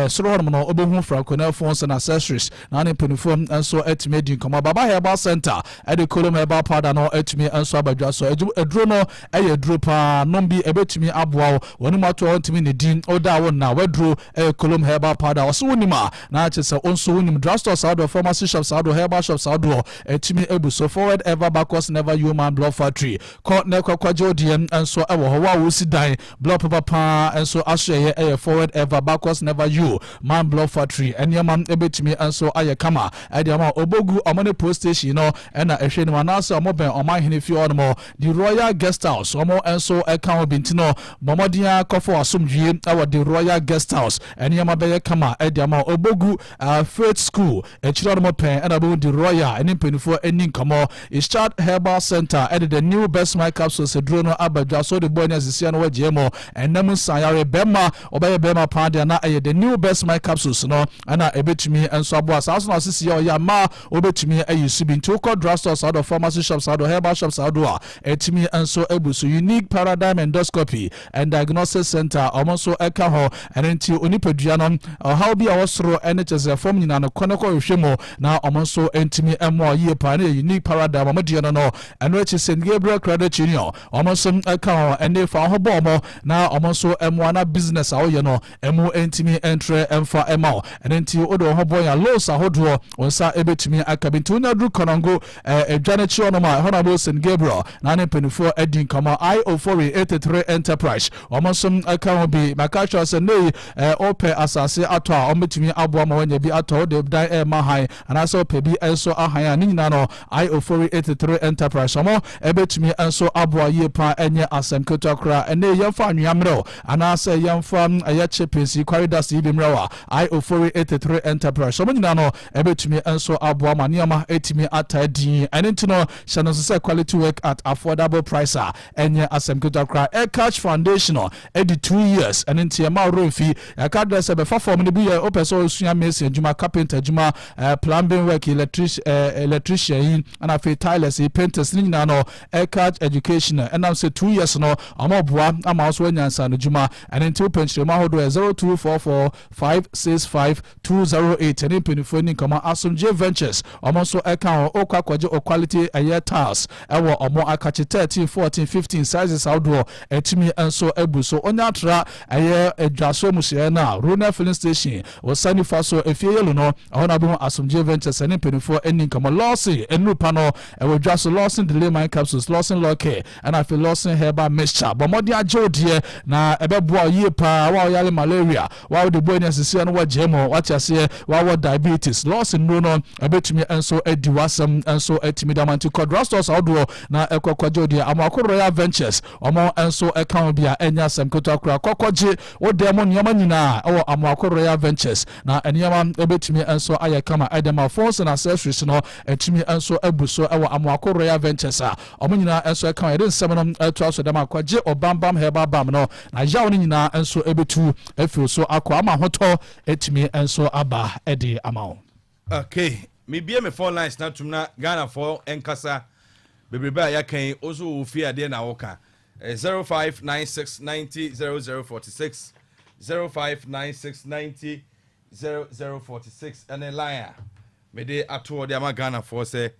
soro hɔnom no wobɛhu Franco ne phones and accessories na ne mpanimfoɔ nso atumi adi nkɔmmɔ. Baba Herbal Center ɛde Kolom herbal powder no atumi nso abadwa so. Aduro no ɛyɛ aduro paa, nom bi, ɛbɛtumi aboa wo. Wɔn mu ato hɔ ntumi ne din ɔda wo na waduro ɛyɛ Kolom herbal powder. Ɔso wonim a na kyerɛ sɛ ɔnso wonim drugstore saa doɔ, pharmacy shop saa doɔ, herbal shop saa doɔ, ɛtumi abu so. Forward ever, backwards never. Human Block Factory, kɔ na ɛkɔkɔgye wodeɛ nso ɛwɔ hɔ. Wo a wosi dan block papa nso asoɛyɛ ɛyɛ Forward ever, backwards never, you man Block Factory. Nneɛma ɛbɛtumi nso ayɛ kama ɛde ama. Obogu, ɔmo ne post station no ɛna ɛhwɛ no mu anaasɛ ɔmo bɛn ɔmo ahene fie hɔ nom, the Royal Guest House. Ɔmo nso ɛka ho bi nti no bɔmmɔden akɔfo asomdwie ɛwɔ the Royal Guest House. Nneɛma bɛyɛ kama ɛde ama. Obogu Faith School akyire hɔ nom pɛn ɛna bɛhu the Royal ɛne mpanimfoɔ ani nkɔmmɔ. Ischad Herbal Center ɛde the new Best My capsules aduro no aba dwa so de bɔ ne asisia no wɔgyeɛ mu ɛnam nsanyare bɛrima ɔbɛyɛ bɛrima paa deɛ na ɛyɛ the new Best My capsules no ɛna ɛbɛtumi nso aboa. Saa so na asisi a ɔyɛ ama wobɛtumi ayi so bi. Nti wokɔ drugstore saa do, pharmacy shop saa do, herbal shop saa do a, ɛtumi nso abu so. Unique Paradigm Endoscopy and Diagnosis Center, ɔmo nso ɛka ho. Ɛno nti onipadua no ɔhaw bi a ɛwɔ soro ɛne kyɛ sɛ fam nyinaa no, kɔ ne kɔ hwehwɛ mu na ɔmo nso ntumi mmoa yie paa ne yɛ Unique Paradigm ɔmo deɛ no. Ɛno akyi, St Gabriel Credit Union, ɔmo nso ɛka ho. Ɛne fa ho bɔ ɔmo na ɔmo nso mmoa na business a woyɛ no ɛmu ntumi ntrɛ ɛmfa ɛma wo. Ɛno nti wode wo ho bɔ yɛn, loans ahodoɔ wo nsa ɛbɛtumi aka bi. Nti wonya duru Kɔnɔngo ɛdwa no akyi hɔnom a, ɛhɔ na bɛwɔ St Gabriel na ne mpanimfoɔ adi nkɔmmɔ. I Ofori 83 Enterprise, ɔmo nso ɛka ho bi. Maka kyerɛ sɛ nei ɔpɛ asase atɔ a, ɔmbɛtumi aboa ma wanya bi atɔ. Wode dan ɛɛma han anaasɛ ɔpɛ bi nso ahan a, ne nyinaa no I Ofori 83 Enterprise ɔmo ɛbɛtumi nso aboa yie paa. Ɛnyɛ asɛm ketewa koraa. Ɛnɛ yɛmfa anwea mmerɛw anaasɛ yɛmfa ɛyɛ chippings yi, quarry dust yi bi mmerɛw a, I Ofori 83 Enterprise ɔmo nyinaa no ɛbɛtumi nso aboa ma nneɛma ɛtumi ata din. Ɛne nti no hyɛ no nso sɛ quality work at affordable price a, ɛnyɛ asɛm ketewa koraa. Aircatch Foundation ɛdi 2 years. Ɛne nti ɛma ɔrɔ mfi ɛka dɛ sɛ bɛfa fam no bi yɛ wopɛ sɛ ɔsua mason adwuma, carpenter adwuma, plumbing work, electrician yi, ɛna afei tilers yi, painters ne nyinaa no, Aircatch Education ɛnam sɛ 2 years no ɔmo boa ama wo so anya nsa no dwuma. Ɛne nti wopɛ nkyerɛmu ahodoɔ ɛ 0244 565 208 ɛne mpanimfoɔ ani nkɔmmɔ. Asomdwe Ventures, ɔmo nso ɛka ho. Okɔ akɔgye o quality ɛyɛ tiles ɛwɔ ɔmo akakye 13, 14, 15 sizes ahodoɔ, ɛtumi nso abu so. Onya atra ɛyɛ Adwaso musuɛ no a, Rona Filling Station wɔsa nifa so, efie yellow no, ɛhɔ na bɛhu Asomdwe Ventures ɛne mpanimfoɔ ani nkɔmmɔ. Lawson nnuru pa no ɛwɔ dwa so, Lawson Delay Mine capsules, Lawson Lɔke, ɛna afei Lawson herbal mixture. Bɔ mmɔden agye wo deɛ na ɛbɛboa yie paa. Wa ɔyare malaria, wa wode bɔ ani asisia no wɔgye mu, wate aseɛ, wawɔ diabetes, Lawson nnuro no ɛbɛtumi nso adi w'asɛm nso atumi dama. Nti kɔ drugstores ahodoɔ na ɛkɔ kɔgye wo deɛ. Amoako Royal Ventures, ɔmo nso ɛka ho bi a, ɛnyɛ asɛm ketewa koraa. Kɔkɔgye wo dan mu nneɛma nyinaa ɛwɔ Amoako Royal Ventures na nneɛma ɛbɛtumi nso ayɛ kama ɛde ma. Phones and accessories no ɛtumi nso abu so ɛwɔ Amoako Royal Ventures a ɔmo nyinaa nso ɛka ho. Yɛde nsɛm no ɛtoa so dɛm akɔgye Ɔbambam herbal balm no na yaw no nyinaa nso ɛbɛtu afiri so akɔ ama ahotɔ ɛtumi nso aba ɛde ama wo. Okay, mebie me phone lines na tum na Ghanafoɔ nkasa bebrebe a yɛaka yi. Wo nso wɔ fie adeɛ na woka. 0596 90 0046, 0596 90 0046 ɛne line a mede ato hɔ de ama Ghanafoɔ sɛ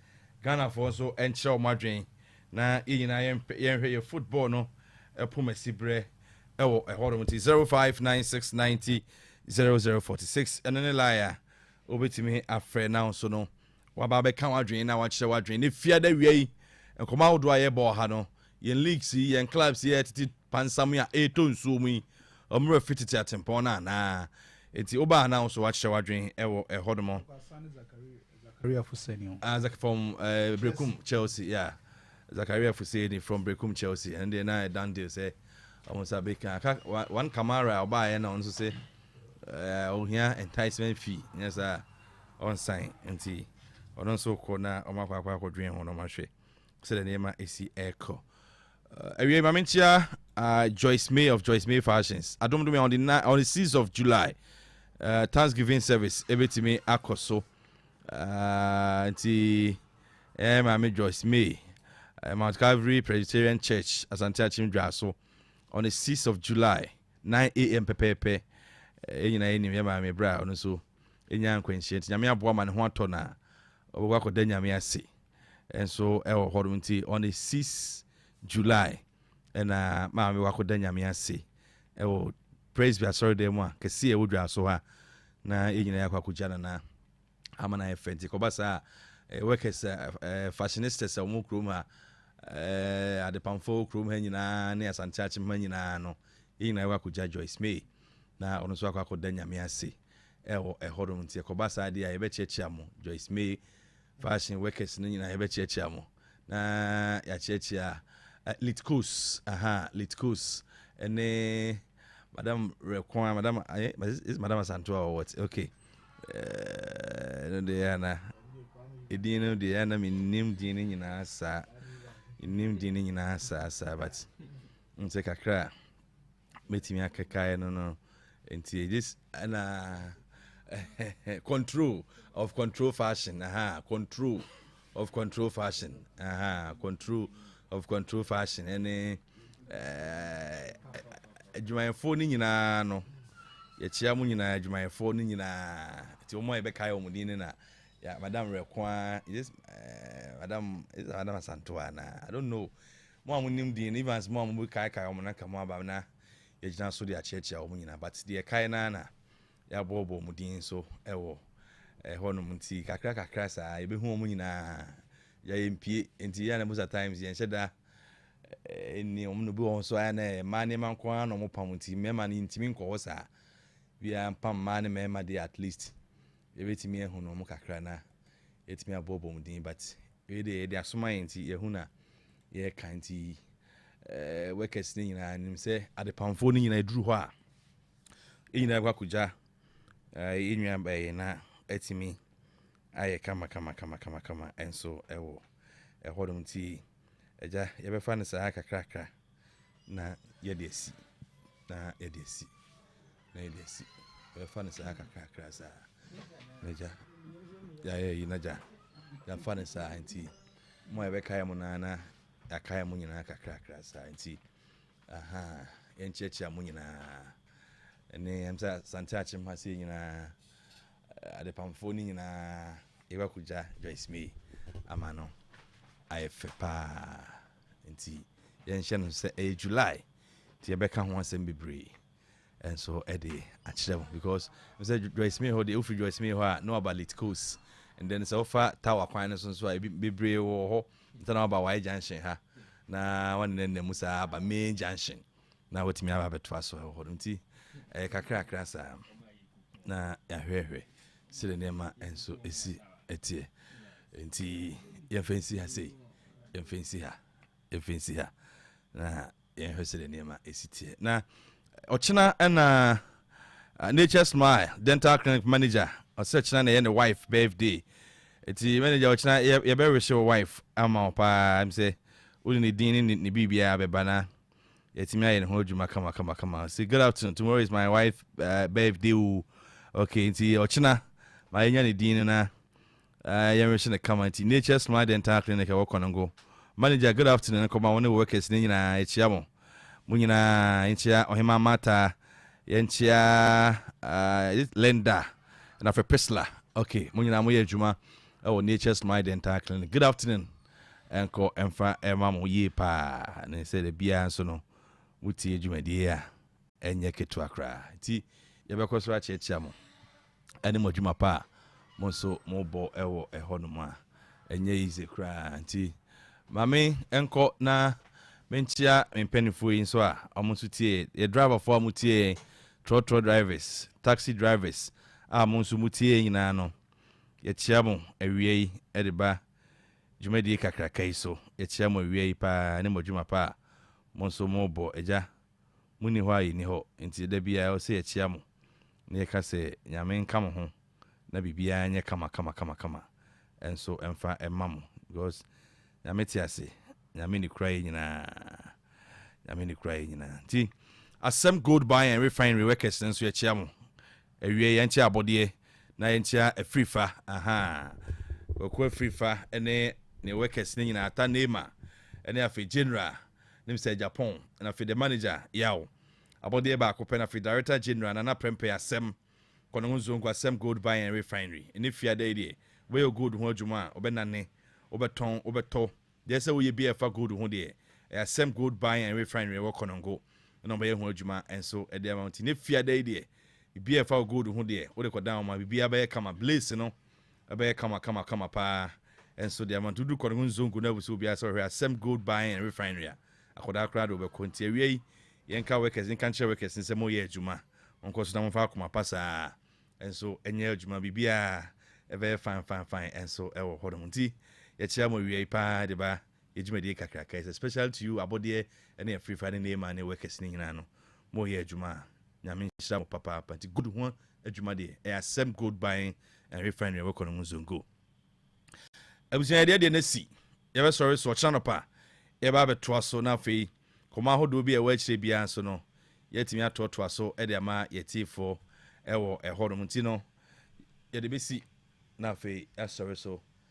Ghanafoɔ nso nkyerɛ wɔn adwen na yɛn nyinaa yɛnhwɛ yɛ football no ɛpom asi berɛ ɛwɔ ɛhɔ nom. Nti 0596 90 0046 ɛno ne line a wobɛtumi afrɛ na nso no waba bɛka w'adwene na wakyerɛ w'adwene. Ne fiada wia yi, nkɔmɔ ahodoɔ a yɛbɔ ha no, yɛn leagues yi, yɛn clubs yi a yɛtete pansam yi a ɛretɔ nsuo mu yi. Wɔn werɛ fi tete atempɔn no anaa? Enti wobaa anaa wo nso woakyerɛ w'adwene wɔ ɛhɔ nom? Zakaria Fuseni o. Ah, Zak from Berekum Chelsea, yeah. Zakaria Fuseni from Berekum Chelsea. Ɛno deɛ na ɛyɛ done deal sɛ wɔn nsa bɛka. Aka one Kamara a ɔbaeɛ na ɔno nso sɛ ohia enticement fee nyɛ saa ɔnsan nti ɔno nso kɔ na wɔn akɔ akɔ akɔdwen ho na wɔn ahwɛ sɛdeɛ nneɛma esi ɛrekɔ. Awiei ma menkyia Joyce May of Joyce May Fashions. Adom dom on the on the 6th of July Thanksgiving service ebetumi akɔ so. Nti eh maame Joyce May Mount Calvary Presbyterian Church Asante Akyem Dwaso on the 6th of July 9 am pɛpɛɛpɛ. Yɛn nyinaa yɛnim yɛ maame bra ɔno nso enya nkwanhyia nti Nyame aboa ma ne ho atɔ na ɔbɛkɔ akɔda Nyame ase. Nso ɛwɔ hɔ nom nti on the 6 July ɛna maame wakɔda Nyame ase ɛwɔ Presby asɔredan mu a kɛse a ɛwɔ Dwaso ha na yɛn nyinaa yɛakɔ akɔgya nana ama no ayɛ fɛ nti kɔba saa a workers fashionistas a wɔn kurom ha adepamfo kurom ha nyinaa ne Asante Akyem ha nyinaa no yɛn nyinaa yɛkɔ akɔgya Joyce May na ɔno nso akɔ akɔda Nyame ase ɛwɔ ɛhɔ nom nti ɛkɔba saa deɛ a yɛbɛkyeakyea mo Joyce May Fashion workers no nyinaa yɛbɛkyeakyea mo na yɛakyeakyea Litkos aha Litkos ɛne Madam Rekwa Madam eh, is Madam Asantewa or what? Okay. No deɛ ana edin no deɛ ana menim din no nyinaa saa menim din no nyinaa saa saa but nsɛ kakra mɛtumi akekaeɛ no no nti this ɛna control of control fashion aha control of control fashion aha control of control fashion ɛne adwumayɛfoɔ no nyinaa no yɛkyia mo nyinaa adwumayɛfoɔ no nyinaa nti wɔn a yɛbɛkae wɔn din no na ya madam rɛkoa is madam is madam asantoa na I don't know. Mo a monim din no, Evans mo a mobɛkaekae wɔn na nka mo aba na yɛagyina so de akyeakyea wɔn nyinaa but deɛ ɛkae no ara na yɛabɔɔbɔ wɔn din nso wɔ ɛhɔnom nti kakra kakra saa yɛbɛhu wɔn nyinaa yɛ yɛmpie nti yɛ na most of times yɛnhyɛ da nni wɔn no bi wɔ nso ayɛ na mmaa nneɛma nko ara na wɔn pam nti mmarima no yɛntumi nkɔ hɔ saa biara mpam mmaa ne mmarima deɛ at least yɛbɛtumi ahu no wɔn kakra na yɛtumi abɔɔbɔ wɔn din but Wei deɛ yɛde asoma yɛn nti yɛhu na yɛreka nti eh, workers no nyinaa nim sɛ adepamfoɔ no nyinaa ɛduru hɔ a yɛn nyinaa kɔ akɔgya eh, yɛn nua bɛyɛ na atumi ayɛ kama kama kama kama kama ɛnso ɛwɔ ɛhɔ nom nti agya yɛbɛfa no saa kakrakra na yɛde asi na yɛde asi na yɛde asi yɛbɛfa no saa kakrakra saa na gya yɛayɛ yi na gya yɛafa no saa nti mo a yɛbɛkae mo naa na yɛakae mo nyinaa kakrakra saa nti aha yɛnkyerɛkyerɛ mo nyinaa ɛne ɛm sɛ Asante Akyem ha sei nyinaa adepamfoɔ no nyinaa yɛbɛkɔgya Joyce May ama no ayɛ fɛ paa nti yɛnhyɛ no sɛ ɛyɛ July nti yɛbɛka ho asɛm bebree nso de akyerɛ mo because sɛ Joyce May hɔ deɛ wofiri Joyce May hɔ a na waba Late Coast and then sɛ wofa Tower kwan no so nso a ebi bebree wɔ hɔ nti na waba Wae Junction ha na wanenanena mu saa aba main junction na watumi aba abɛtoa so wɔ hɔ no nti ɛyɛ kakrakra saa na yɛahwɛhwɛ sɛdeɛ nneɛma nso ɛsi ɛteɛ nti yɛmfa nsi ha sei yɛmfa nsi ha yɛmfa nsi ha na Yɛnhwɛ sɛdeɛ nneɛma ɛsi teɛ. Na ɔkyena ɛna Nature Smile Dental Clinic manager ɔsɛ kyena na ɛyɛ ne wife birthday. Eti manager ɔkyena yɛbɛwehye wo wife ama wo paa m sɛ wode ne din ne ne biribiara bɛba na yɛatumi ayɛ ne ho adwuma kama kama kama. Say good afternoon, tomorrow is my wife birthday o. Okay, nti ɔkyena ma yɛnya ne din no na Aah yɛnwehye no kama nti Nature Smile Dental Clinic ɛwɔ Konongo Manager good afternoon nkɔma wo ne wo workers no nyinaa yɛkyia mo mo nyinaa yɛnkyia Ɔhemaa Martha yɛnkyia uh, is it Linda na afei Priscilla okay mo nyinaa moyɛ adwuma ɛwɔ Nature Smile Dental Clinic good afternoon ɛnkɔ ɛmfa ɛma mo yie paa ne sɛ da biara nso no motie dwumadie a ɛnyɛ ketewa koraa nti yɛbɛkɔ so akyeakyea mo ɛne mo adwuma pa a mo nso mobɔ wɔ ɛhɔ nom a ɛnyɛ easy koraa nti ma me nkɔ na Menkyia me mpanimfoɔ yi nso a wɔn nso tie yɛ driverfoɔ a motie yɛn, trɔtrɔ drivers, taxi drivers a mo nso motie yɛn nyinaa no, yɛkyia mo awia yi de ba dwumadie kakraka yi so. Yɛkyia mo awia yi paa ne mo adwuma pa a mo nso mobɔ. Agya, monni hɔ a yɛnni hɔ, nti da biara ɛwɔ sɛ yɛkyia mo na yɛka sɛ Nyame nka mo ho na biribiara nyɛ kama kama kama kama nso mfa mma mo, because Nyame te ase, Nyame ne kura yɛ nyinaa, Nyame ne kura yɛ nyinaa. Nti Asɛm Gold Buy and Refinery workers no nso, yɛkyia mo awie. Yɛnkyia abɔdeɛ na yɛnkyia Afirifa, aha Kwaku Afirifa ne ne workers ne nyinaa, ata Neema ne afei general ne sɛ Japan, na afei the manager Yaw abɔdeɛ baako pɛ, na afei director general Nana Prɛmpɛ Asɛm Kɔnɔho Zongo, Asɛm Gold Buy and Refinery. Ne fiada yi deɛ, wobɛyɛ gold ho adwuma a, wobɛnane, wobɛtɔn, wobɛtɔ deɛ sɛ woyɛ bi a ɛfa gold ho deɛ, ɛyɛ Asɛm Gold Buy and Refinery ɛwɔ Kɔnɔngo na ɔbɛyɛ ho adwuma nso ɛde ama wo. Nti ne fiada yi deɛ, biribi a ɛfa wo gold ho deɛ, wode kɔdan wɔn a, biribiara bɛyɛ kama, blaze no ɛbɛyɛ kama kama kama paa nso deɛ ama. Nti wodu Kɔnɔngo Nzongo na abusu obiara sɛ ɔhwɛ Asɛm Gold Buy and Refinery a, akɔdaa koraa de wobɛkɔ. Nti awia yi, yɛnka workers, nka nkyerɛ workers sɛ moyɛ adwuma, monkɔ so na momfa akoma pa saa nso ɛnyɛ adwuma, biribiara ɛbɛyɛ fine fine fine nso ɛwɔ hɔnom. Nti yɛkyerɛ mo awia yi paa de ba yɛdwumadie kakraka yi sɛ special to you, abɔdeɛ ne Afirifa ne Neema ne workers ne nyinaa no, moyɛ adwuma a, Nyame nhyira mo papaapa. Nti gold ho adwuma deɛ, ɛyɛ Asɛm Gold Buying and Refinery ɛwɔ Kɔnɔmu Zongo. Abusua, yɛdeɛ deɛ no si yɛbɛsɔre so ɔkyena nɔpa, yɛbɛ abɛtoa so, na afei kɔmɔ ahodoɔ bi a ɛwɔ akyire biara nso no, yɛatumi atoatoa so de ama yɛtiefoɔ ɛwɔ ɛhɔ nom. Nti no yɛde bɛsi na afei yɛasɔre so.